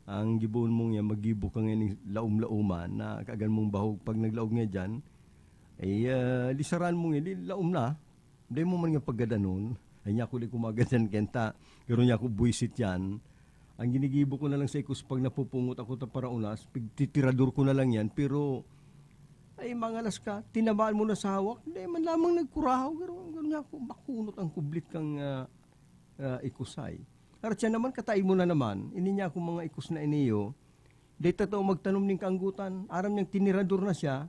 Ang giboon mong yan, magibo ka ngayon ng laom-laoman na kaagan mong bahog pag naglaog nga dyan. Eh, ah, lisaran mo ngayon, di laom na. Dai mo man nga paggadanon. Ay niya ako di kumagadan kenta. Pero niya ako buwisit yan. Ang ginigibo ko na lang sa ikos pag napupungot ako ta paraunas, pigtitirador ko na lang yan. Pero, ay, mangalas ka, tinamaan mo na sa hawak, dai man lamang nagkurahaw. Pero, gano'n niya ako, makunot ang kublit kang, ah, ah, ikusay. Arat siya naman, katai mo na naman. Ini niya akong mga ikus na iniyo. Dai ta tao magtanom ning kaanggutan. Aram niyang tinirador na siya.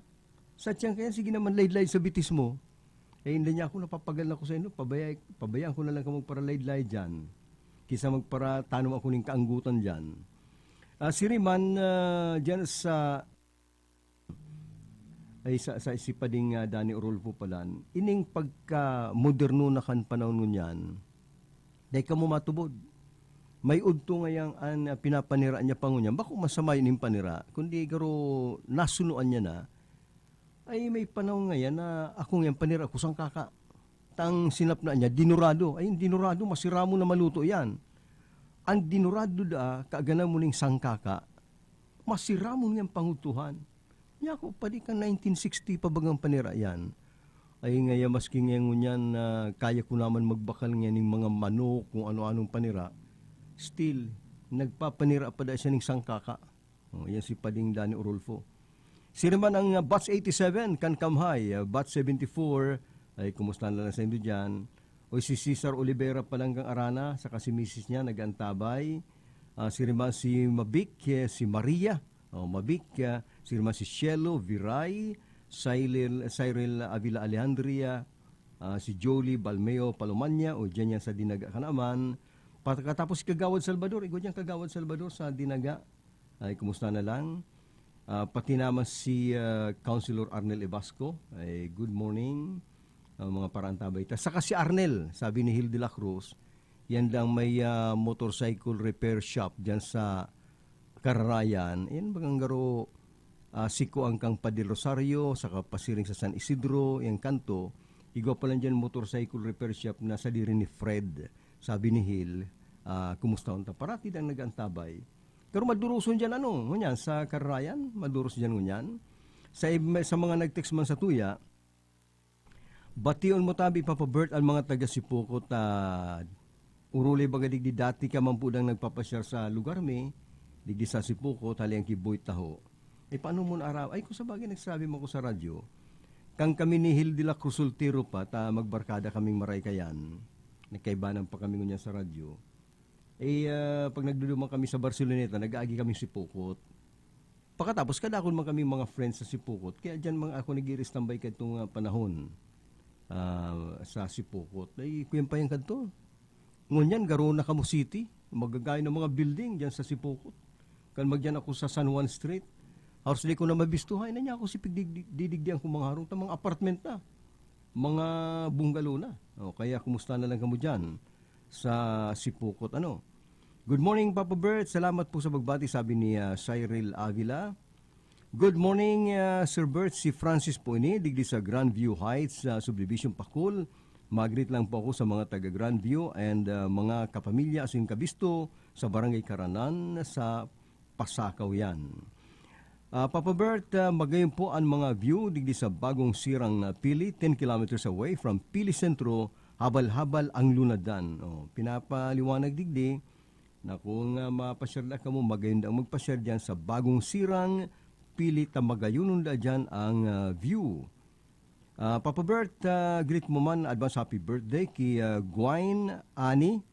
Sa tiyang kaya, sige naman, laid-laid sa bitis mo. Eh, hindi niya ako, napapagal na ko sa inyo. Pabaya-, pabayaan ko na lang ka magparalaid-laid dyan. Kisa magparatanom ako ning kaanggutan dyan. Ah, si Riman, ah, dyan sa, ay, sa, sa si Pading, ah, Danny Orolfo pala, ining pagka-moderno na kan panahon ngunyan, dai kamo matubod. May udto ngayang an, ah, pinapanira niya pa ngunyan. Bako masama yun yung panira, kundi garo nasunuan niya na. Ay, may panahon ngayan na ako ngayon panira ko sangkaka. Tang sinapna niya, dinurado. Ay, yung dinurado, masiramon na maluto yan. Ang dinurado da, kaaganan mo ning sangkaka, masiramon niyang pangutuhan. Niya ako, padi ka nineteen sixty pa bagang panira yan. Ay, ngaya maski ngayon ngunyan na kaya ko naman magbakal ngayon ng mga manok, kung ano-anong panira, still, nagpapanira pa da siya ning sangkaka. Oh, yan si Pading Danny Orolfo. Sino man ang, ah, Batch eighty-seven, kan Kamhay, ah, Batch seventy-four, ay kumusta na lang sa inyo dyan? O si Cesar Olivera Palanggang Arana, saka si misis niya, nag-antabay. Ah, sino man si Mabik, eh, si Maria, oh, Mabik, ah, sino man si Shelo, Viray, Cyril, Cyril Avila Alejandria, ah, si Jolie Balmeo Palomanya, o dyan yan sa Dinaga Kanaman. Pagkatapos si Kagawad Salvador, igwa dyan Kagawad Salvador sa Dinaga. Ay, kumusta na lang? Ah, pati naman si, ah, Councilor Arnel Ebasco. Ay, good morning, ah, mga paraantabay ta. Saka si Arnel, sabi ni Hil de la Cruz, yan daw may, ah, motorcycle repair shop dyan sa Cararayan. Yan bagang garo, ah, siko ang kang Padre Rosario, saka pasiring sa San Isidro, yung kanto. Igwa pa lang dyan motorcycle repair shop na sadiri ni Fred. Sabi ni Hil, ah, kumusta unta? Parati dang nag-antabay. Pero maduruson dyan, ano, ngunyan, sa Cararayan, maduros dyan ngunyan. Sa ib-, sa mga nag-text man sa tuya, bation mo tabi, Papa Bert, ang mga taga Sipocot, ah, uruli baga digdi dati ka man po dang nagpapasyar sa lugar mi, digdi sa Sipocot, hali ang kiboy taho. Eh, paano mo naaraw? Ay, kung sa bagay, nagsabi mo ko sa radyo, kang kami ni Hil de la Cruz Soltero pa, ta magbarkada kaming maray kayan. Nagkaibanan pa kami ngunyan sa radyo. Eh, ah, pag nagduduman kami sa Barceloneta, nag-aagi kami Sipocot. Pakatapos, kadakon man kami mga friends sa Sipocot. Kaya dyan mga ako nag-i-restambay kadtong, ah, panahon, ah, sa Sipocot. Ay, kuyan pa yan kadto. Ngunyan, garo na kamo city. Magagayon ang mga building dyan sa Sipocot. Kan magyan ako sa San Juan Street, haros di ko na mabistuhan. Na niya ako si pigdidigdian ko mga harong ta mga apartment na. Mga bungalow na. O, kaya kumusta na lang kamo dyan sa Sipocot, ano? "Good morning, Papa Bert. Salamat po sa pagbati," sabi ni, ah, Cyril Avila. "Good morning, ah, Sir Bert. Si Francis po ini, digdi sa Grandview Heights, sa Subdivision Pakul. Magrit lang po ako sa mga taga Grandview and, ah, mga kapamilya asin kabisto sa Barangay Karanan sa Pasakaw yan." Ah, Papa Bert, ah, magayon po ang mga view digdi sa Bagong Sirang na Pili, ten kilometers away from Pili Sentro, habal-habal ang lunadan. Oh, pinapaliwanag digdi na kung, ah, mapasyar na kamo, magayon daw magpasyar dyan sa Bagong Sirang Pili, ta magayonon da dyan ang, ah, view. Ah, Papa Bert, ah, greet mo man, advance happy birthday ki, ah, Guain Ani,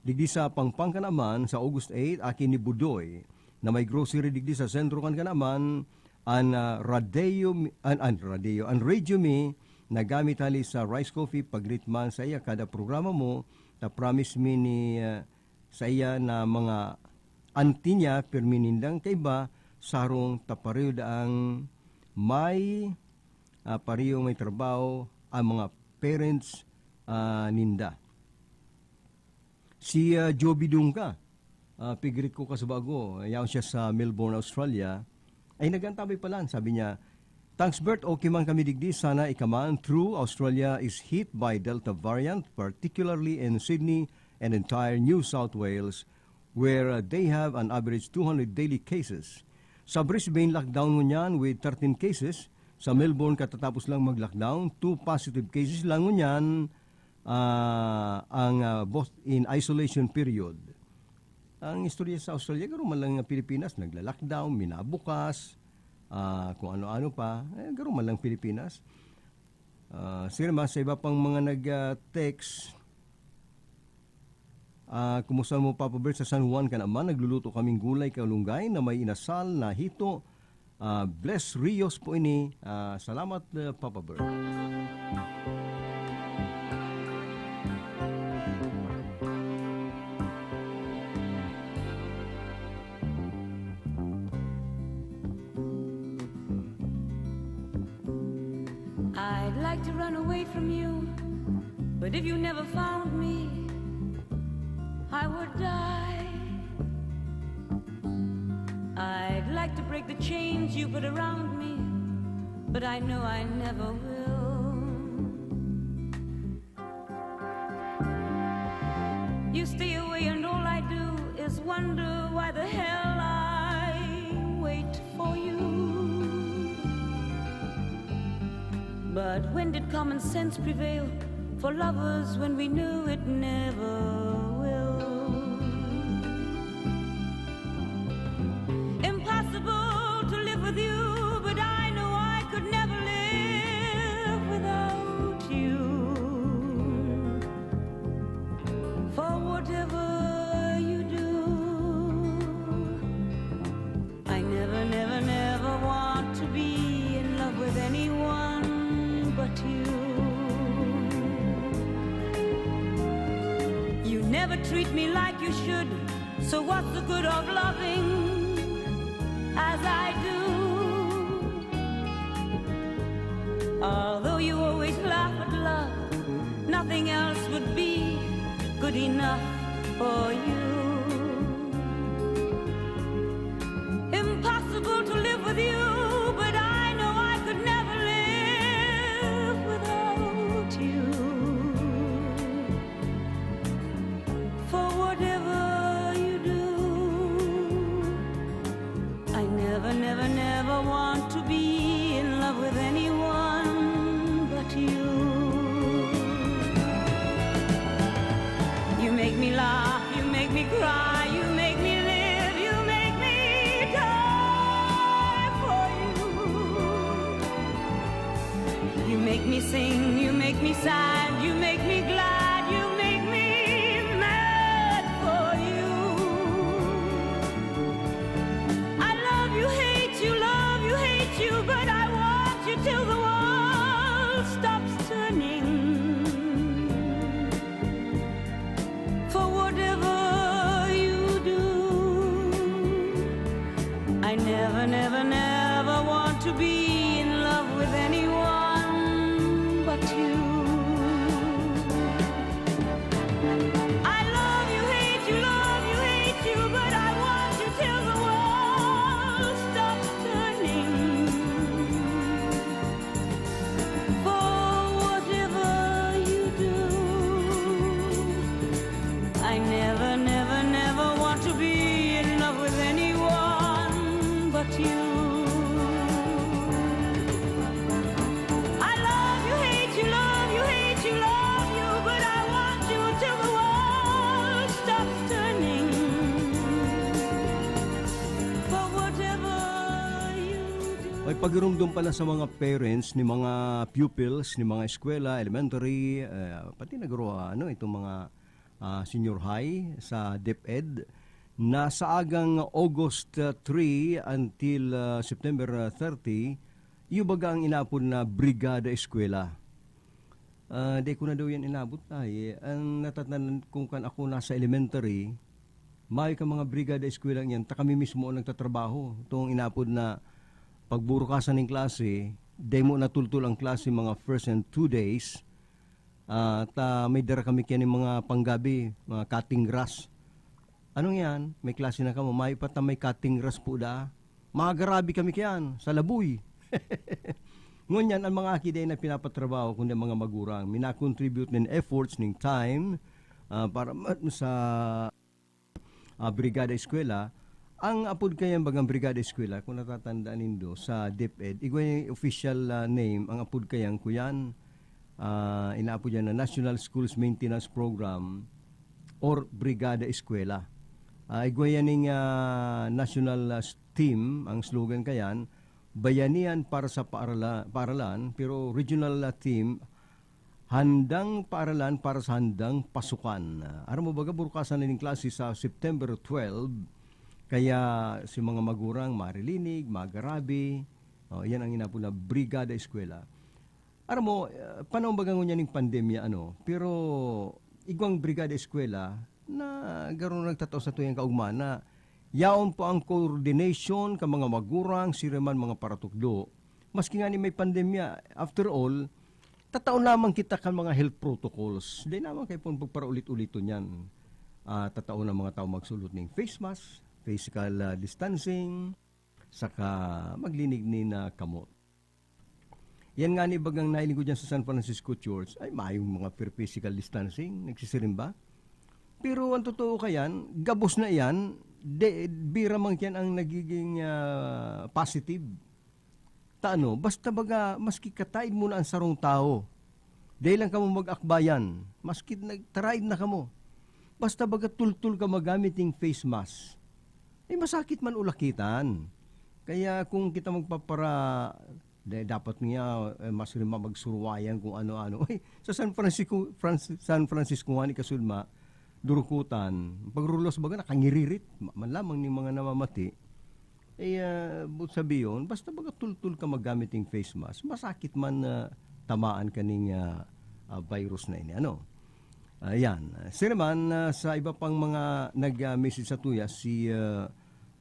digdi sa Pangpang Kanaman, sa August eight, aki ni Budoy, na may grocery digdi sa sentro kan Kanaman, an, ah, radyo mi-, an, an radyo, an radyo mi, nagamit hali sa rice coffee, pag-greet man sa iya kada programa mo, Ta promise mi ni, ah, saiya na mga auntie niya, pirmi nindang kaiba, sarong ta pareho daang may, ah, pareho may trabaho ang mga parents, ah, ninda. Si, ah, Joby Dungka, ah, pigreet ko ka sa bago, yaon siya sa Melbourne, Australia. Ay, nag-antabay pala, sabi niya, "Thanks, Bert. Okay man kami digdi. Sana ika man. True, Australia is hit by Delta variant, particularly in Sydney and entire New South Wales, where, uh, they have an average two hundred daily cases. Sa Brisbane, lockdown ngunyan with thirteen cases. Sa Melbourne, katatapos lang mag-lockdown, two positive cases lang ngunyan, ah, ang, ah, both in isolation period." Ang istorya sa Australia, garo man lang ang Pilipinas, nagla-lockdown, minabukas, ah, kung ano-ano pa. Eh, garo man lang Pilipinas. Ah, sige naman, sa iba pang mga nag, ah, text, ah, "Kumusta mo, Papa Bert, sa San Juan ka naman? Nagluluto kaming gulay kalunggay na may inasal na hito." Ah, Bless Rios po ini. Ah, salamat, ah, Papa Bert. I'd like to run away from you, but if you never found me, I would die. I'd like to break the chains you put around me, but I know I never will. You stay away and all I do is wonder why the hell I wait for you. But when did common sense prevail for lovers when we knew it never will? Impossible to live with you, but I know I could never live without you. For whatever you do, I never, never, never want to be in love with anyone but you. You never treat me like you should, so what's the good of loving as I do? Although you always laugh at love, nothing else would be good enough for you. Impossible to live with you, but I know I could never live without you. For whatever you do, I never, never, never want to be in love with anyone but you. You make me laugh, you make me cry, you make me live, you make me die for you. You make me sing, you make me sad, you make me glad, you make me mad for you. I love you, hate you, love you, hate you, but I want you till the world stops turning. For whatever you do, I never, never, never want to be in love with anyone but you. I love you, hate you, love you, hate you, but I want you till the world stops turning. For whatever you do, I never, never, never want to be in love with anyone but you. I love you, hate you, love you, hate you, love you, but I want you till the world stops turning. For whatever you do. May pagirumdom pala sa mga parents ni mga pupils, ni mga eskwela, elementary, eh, pati na guro, ano, itong mga, ah, senior high sa DepEd, na sa agang August, ah, three until, ah, September, ah, thirty, iyo baga ang inaapod na Brigada Eskwela. Ah, di ko na daw yan inabot, ay. Ang natatandaan ko kan ako nasa elementary, mayo ka mga brigada eskwela yan, ta kami mismo ang nagtatrabaho. Itong inapod na pagburukasan ng klase, demo na tultol ang klase mga first and two days. Ah, ta may dara kami kaya ng mga panggabi, mga cutting grass. Anong yan? May klase na kamo, mayo pa ta may cutting grass po da. Magarabi kami kayan, sa laboy. Ngunyan, ang mga aki dai na pinapatrabaho, kundi ang mga magurang. Mina-contribute nin efforts, nin time, ah, para ma-, sa, ah, Brigada Eskwela. Ang apod kayan bagang Brigada Eskwela, kung natatandaan nindo, sa DepEd, igwa yung official, ah, name, ang apod kayan, kuyan, ah, inaapod yan na National Schools Maintenance Program or Brigada Eskwela. Ah, igwa yan ning, ah, national, ah, theme, ang slogan kayan, Bayanihan para sa paarala-, paaralan, pero regional na theme, Handang Paaralan para sa Handang Pasukan. Aram mo baga, burukasan na ning klase sa September twelve, kaya si mga magurang marilinig, magarabi, oh, yan ang inapod na Brigada Eskwela. Aram mo, ah, panahon baga ngunyan ning pandemya, ano, pero igwang Brigada Eskwela na garo nagtatao sa tuyang kaugma na yaon po ang coordination ka mga magurang, siring man mga paratukdo. Maski nga ni may pandemya, after all, tatao lamang kita kan mga health protocols. Di naman kayo pong pagparaulit-uliton yan. Ah, tatao na mga tao magsulot ning face mask, physical, ah, distancing, saka maglinig ni na kamot. Yan nga ni bagang nahiling ko dyan sa San Francisco Church, ay mayong mga per physical distancing, nagsisirimba. Pero ang totoo kayan, gabos na iyan, de, bira man kiyan ang nagiging, ah, positive. Ta ano, basta baga, maski kataid mo na ang sarong tawo, dahil lang kamo mag-akbayan, maski nagtaraid na kamo, basta baga tultol ka magamit ning face mask, eh, masakit man ulakitan. Kaya kung kita magpapara-, da-, dapat nga, eh, mas rin magsurwayan kung ano-ano. Ay, sa San Francisco, Francis-, San Francisco nga ni kasulma, durukutan. Pagrulos baga, nakangiririt. Ma-, man lamang ning mga namamati. Eh, ah, bu-, sabi yun, basta baga tultol ka magamit ning face mask, masakit man na tamaan ka ning, ah, ah, virus na ini. Ano? Ayan. Sir man, ah, sa iba pang mga nag, ah, message sa tuya, si, ah,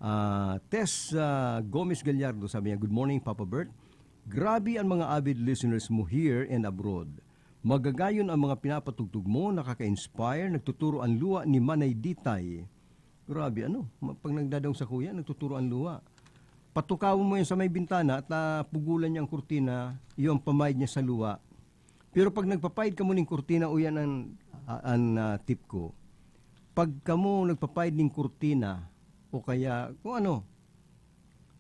ah, Tess, ah, Gomez Gallardo, sabi niya, "Good morning, Papa Bert. Grabe ang mga avid listeners mo here and abroad. Magagayon ang mga pinapatugtog mo, nakaka-inspire, nagtuturo ang luwa ni Manay Ditay." Grabe, ano? Ma-, pag nagdadaong sa kuya, nagtuturo ang luwa. Patukawon mo yan sa may bintana at, ah, pugulan niya ang kurtina, iyo ang pamayad niya sa luwa. Pero pag nagpapaid kamo ning kurtina, uyan an, a-, an, ah, tip ko. Pag kamo nagpapaid ning kurtina, o kaya kung ano,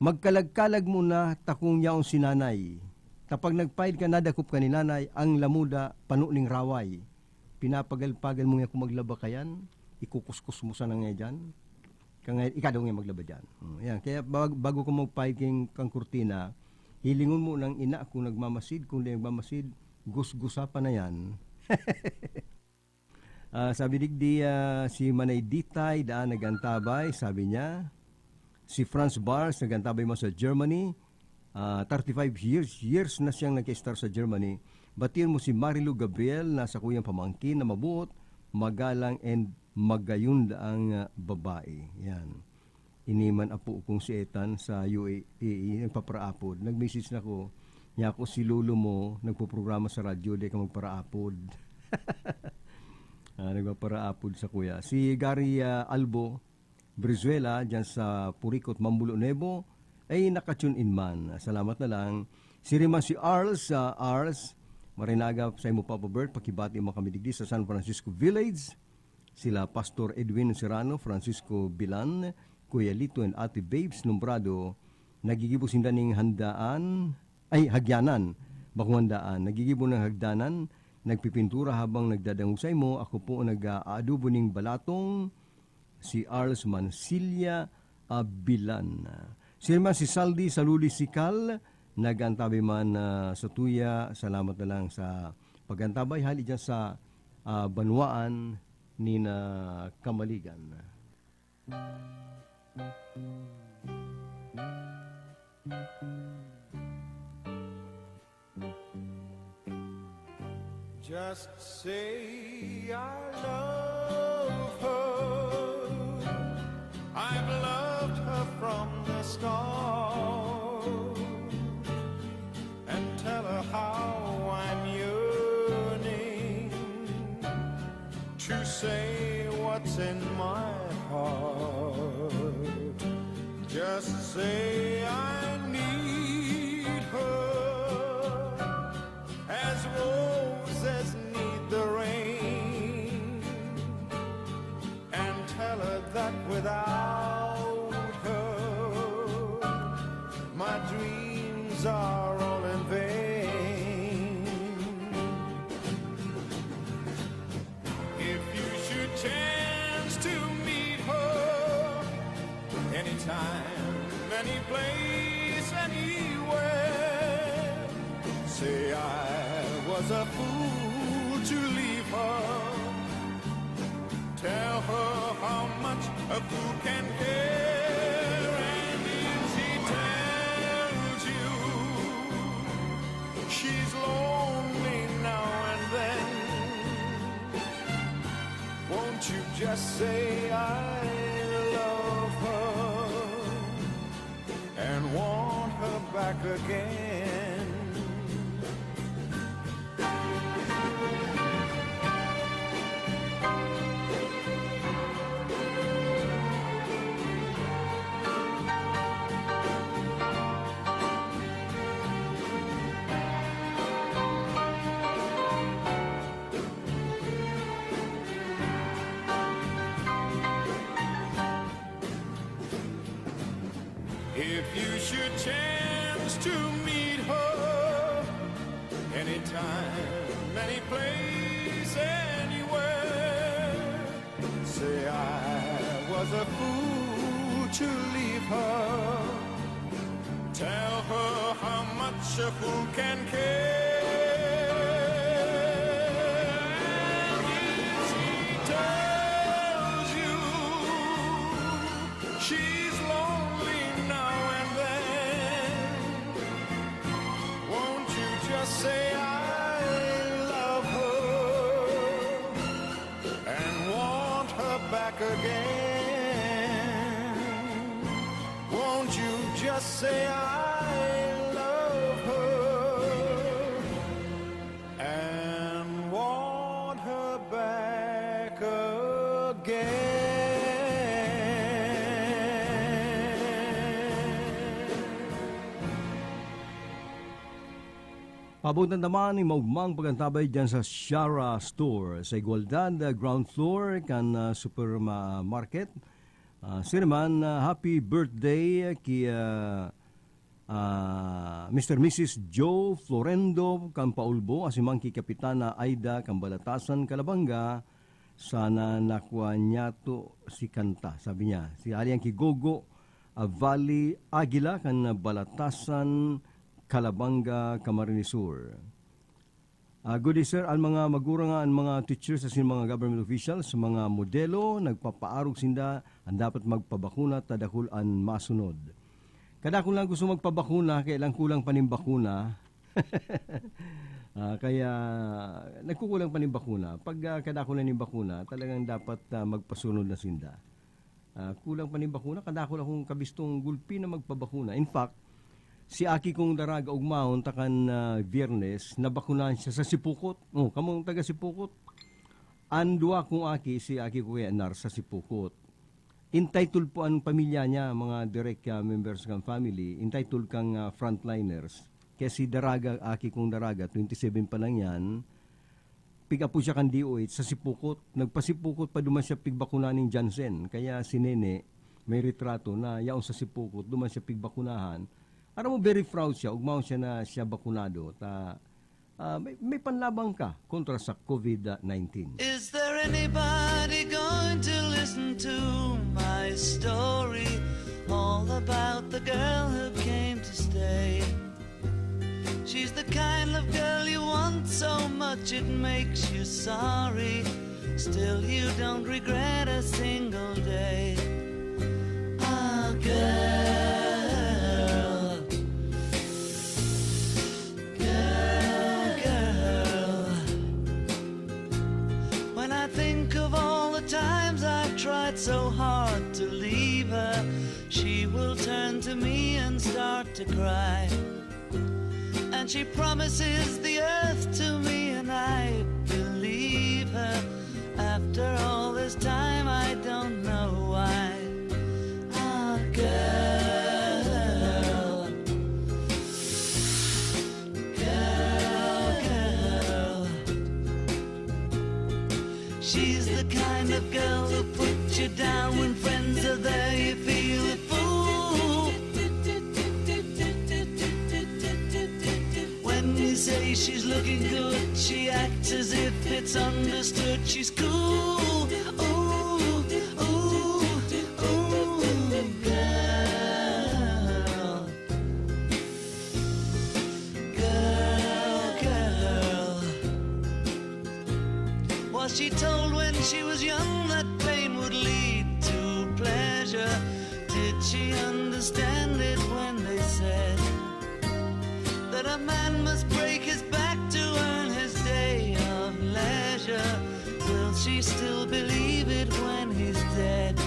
magkalag-kalag mo na ta kung yaon si nanay. Ta pag nagpaid ka, nadakop ka ni nanay, ang lamuda, pano ning raway. Pinapagal-pagal mo niya kung maglaba ka yan, ikukuskus mo sana niya dyan. Kaya ikaw daw nga maglaba dyan. Hmm, yan. Kaya bag-, bago ka magpaid king, kang kurtina, hilingon mo ng ina kung nagmamasid, kung di nagmamasid, gusgusa pa na yan. Ah, sabi digdi, ah, si Manay Ditay, daan nag-antabay, sabi niya. Si Franz Bars, nag-antabay mo sa Germany. Ah, thirty-five years, years na siyang nag-star sa Germany. Batiin mo si Marilu Gabriel, na sakuyang pamangkin na mabuot, magalang, and magayon daang, ah, babae. Yan. Ini man apo kong si Ethan sa U A E, nagpaparaapod. Nag-message na ko, niya ako, "Si lolo mo, nagpoprograma sa radyo, di ka magparaapod." Ah, nagpaparaapod sa kuya. Si Gary, ah, Albo Brizuela, dyan sa Puricot, Mambulo Nuevo, ay naka-tune in man. Salamat na lang. Si Rima, si Arls, ah, Arls, marinaga sa imo, Papa Bert, pakibati mo kami digdi sa San Francisco Village. Sila Pastor Edwin Serrano, Francisco Bilan, Kuya Lito and Ate Babes Nombrado, nagigibo sinda ning handaan, ay, hagyanan, bakong handaan. Nagigibo ng hagdanan, nagpipintura habang nagdadangog sa imo. Ako po ang nag-aadobo ning balatong, si Arls Mansilla, ah, Bilan. Sir man, si Saldi Saludi Sikal, nag-antabay man, ah, sa tuya. Salamat na lang sa pag-antabay. Hali dyan sa, ah, banwaan ni na Kamaligan. Just say I love her. I've loved her from the start. And tell her how I'm yearning to say what's in my heart. Just say I need her as roses need the rain, and tell her that without her, my dreams are all in vain. If you should chance to meet her anytime, any place, anywhere, say I was a fool to leave her. Tell her how much a fool can care. And if she tells you she's lonely now and then, won't you just say I love her and want her back again? If you should chance to meet her anytime, any place, anywhere, say I was a fool to leave her. Tell her how much a fool can care. And if she tells you she's lonely now and then, won't you just say I love her and want her back again? Won't you just say I love her and want her back again? Pabotan naman ni maugmang pag-antabay dyan sa Shara Store sa Igualdad, ah, ground floor kan, ah, supermarket. Ah, siya naman, ah, happy birthday ki, ah, ah, Mister Missus Joe Florendo kan Paulbo, asin man ki Kapitana Aida kan Balatasan, Calabanga. Sana nakua niyato si kanta, sabi niya. Si Alian ki Gogo, ah, Valley Aguila kan Balatasan, Calabanga, Camarines Sur. Ah, good day, sir. An mga magurang, an mga teachers, asin mga government officials, mga modelo, nagpapaarog sinda, an dapat magpabakuna ta dakul an masunod. Kadakul na gusto magpabakuna, kaya lang kulang pa nin bakuna. Ah, kaya nagkukulang pa nin bakuna. Pag, ah, kadakul na nin bakuna, talagang dapat, ah, magpasunod na sinda. Ah, kulang pa nin bakuna, kadakul akong kabistong gulpi na magpabakuna. In fact, si aki kong daraga, ugmahon ta kan, ah, Biyernes, nabakunahan siya sa sipukot. Oh, kamong taga sipukot. An duwa kong aki, si aki ko kaya Nar, sa sipukot. Entitled po ang pamilya niya, mga direct, ah, members kan family, entitled kang, ah, frontliners. Kaya si daraga, aki kong daraga, twenty-seven pa lang yan, pig-apo siya kan D O H sa sipukot. Nagpasipukot pa duman siya pigbakuna nin Janssen. Kaya si Nene, may retrato na yaon sa sipukot, duman siya pigbakunahan. Aram mo, very proud siya. Ugmaon siya na siya bakunado. Ta, ah, may, may panlaban ka kontra sa covid nineteen. Is there anybody going to listen to my story? All about the girl who came to stay. She's the kind of girl you want so much it makes you sorry. Still, you don't regret a single day. A girl, girl, girl. tried so hard to leave her, she will turn to me and start to cry. And she promises the earth to me, and I believe her. After all this time, I don't know why. Ah, girl, girl, girl. She's the kind of girl who puts you down when friends are there. You feel a fool when you say she's looking good. She acts as if it's understood. She's cool. Ooh, ooh, ooh, girl. Girl, girl. Was she told when she was young that pain would lead to pleasure? Did she understand it when they said that a man must break his back to earn his day of leisure? Will she still believe it when he's dead?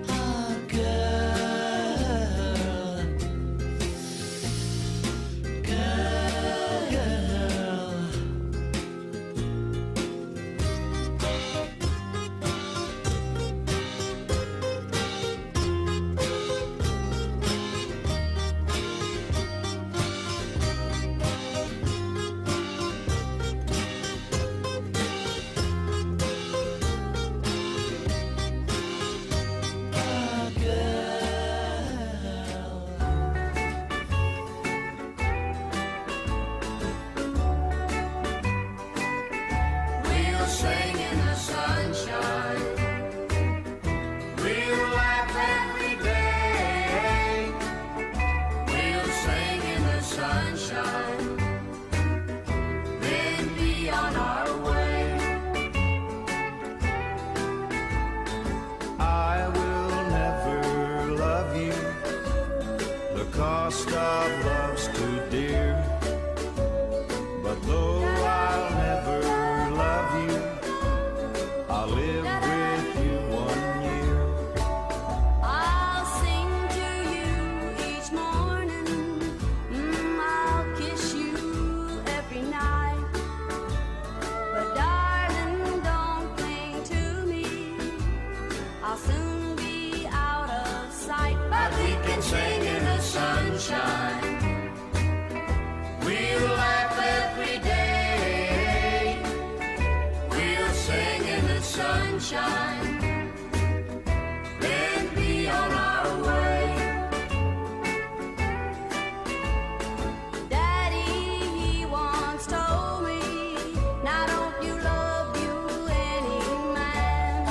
Ah, girl, girl, girl. We'll sing in the sunshine. We'll laugh every day. We'll sing in the sunshine. Then be on our way. I will never love you. The cost of love's too dear. But though I'll never love you, I'll live with you one year. I'll sing to you each morning. Mm, I'll kiss you every night. But darling, don't cling to me. I'll soon be out of sight. But we can sing in the sunshine. We'll laugh every day. We'll sing in the sunshine. Then be on our way. Daddy, he once told me, "Now don't you love you any man.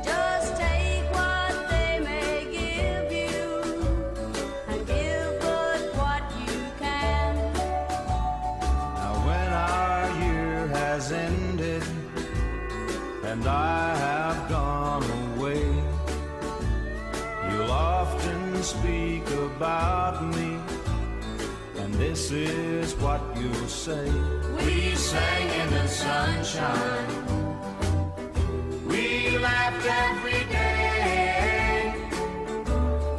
Just take what they may give you, and give good what you can." Now when our year has ended and I have gone away, you'll often speak about me, and this is what you'll say. We sang in the sunshine. We laughed every day.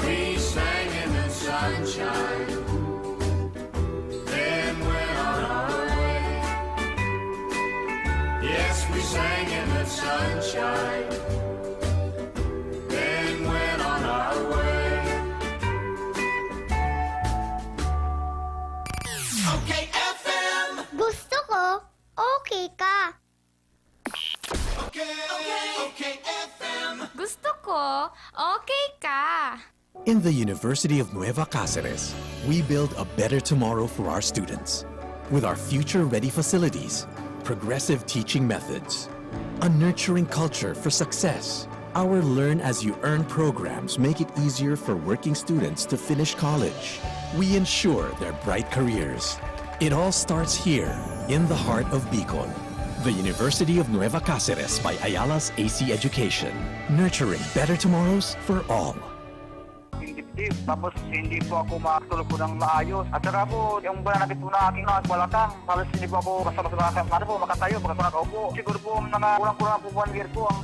We sang in the sunshine. Then went on our way. Yes, we sang in the sunshine. Then went on our way. Okay, F M. Gusto ko, okay ka. Okay, okay, okay, F M. Gusto ko, okay ka. In the University of Nueva Cáceres, we build a better tomorrow for our students. With our future-ready facilities, progressive teaching methods, a nurturing culture for success, our Learn As You Earn programs make it easier for working students to finish college. We ensure their bright careers. It all starts here, in the heart of Bicol. The University of Nueva Cáceres by Ayala's A C Education, nurturing better tomorrows for all. Hindi, tapos hindi po ako makatulog po ng maayos. At saka po, yung pananakit po na aking mga balakang, halos hindi po ako basta-basta makaka-, ano po, makatayo, basta nakaupo. Siguro po, mga kulang-kulang po one year po ang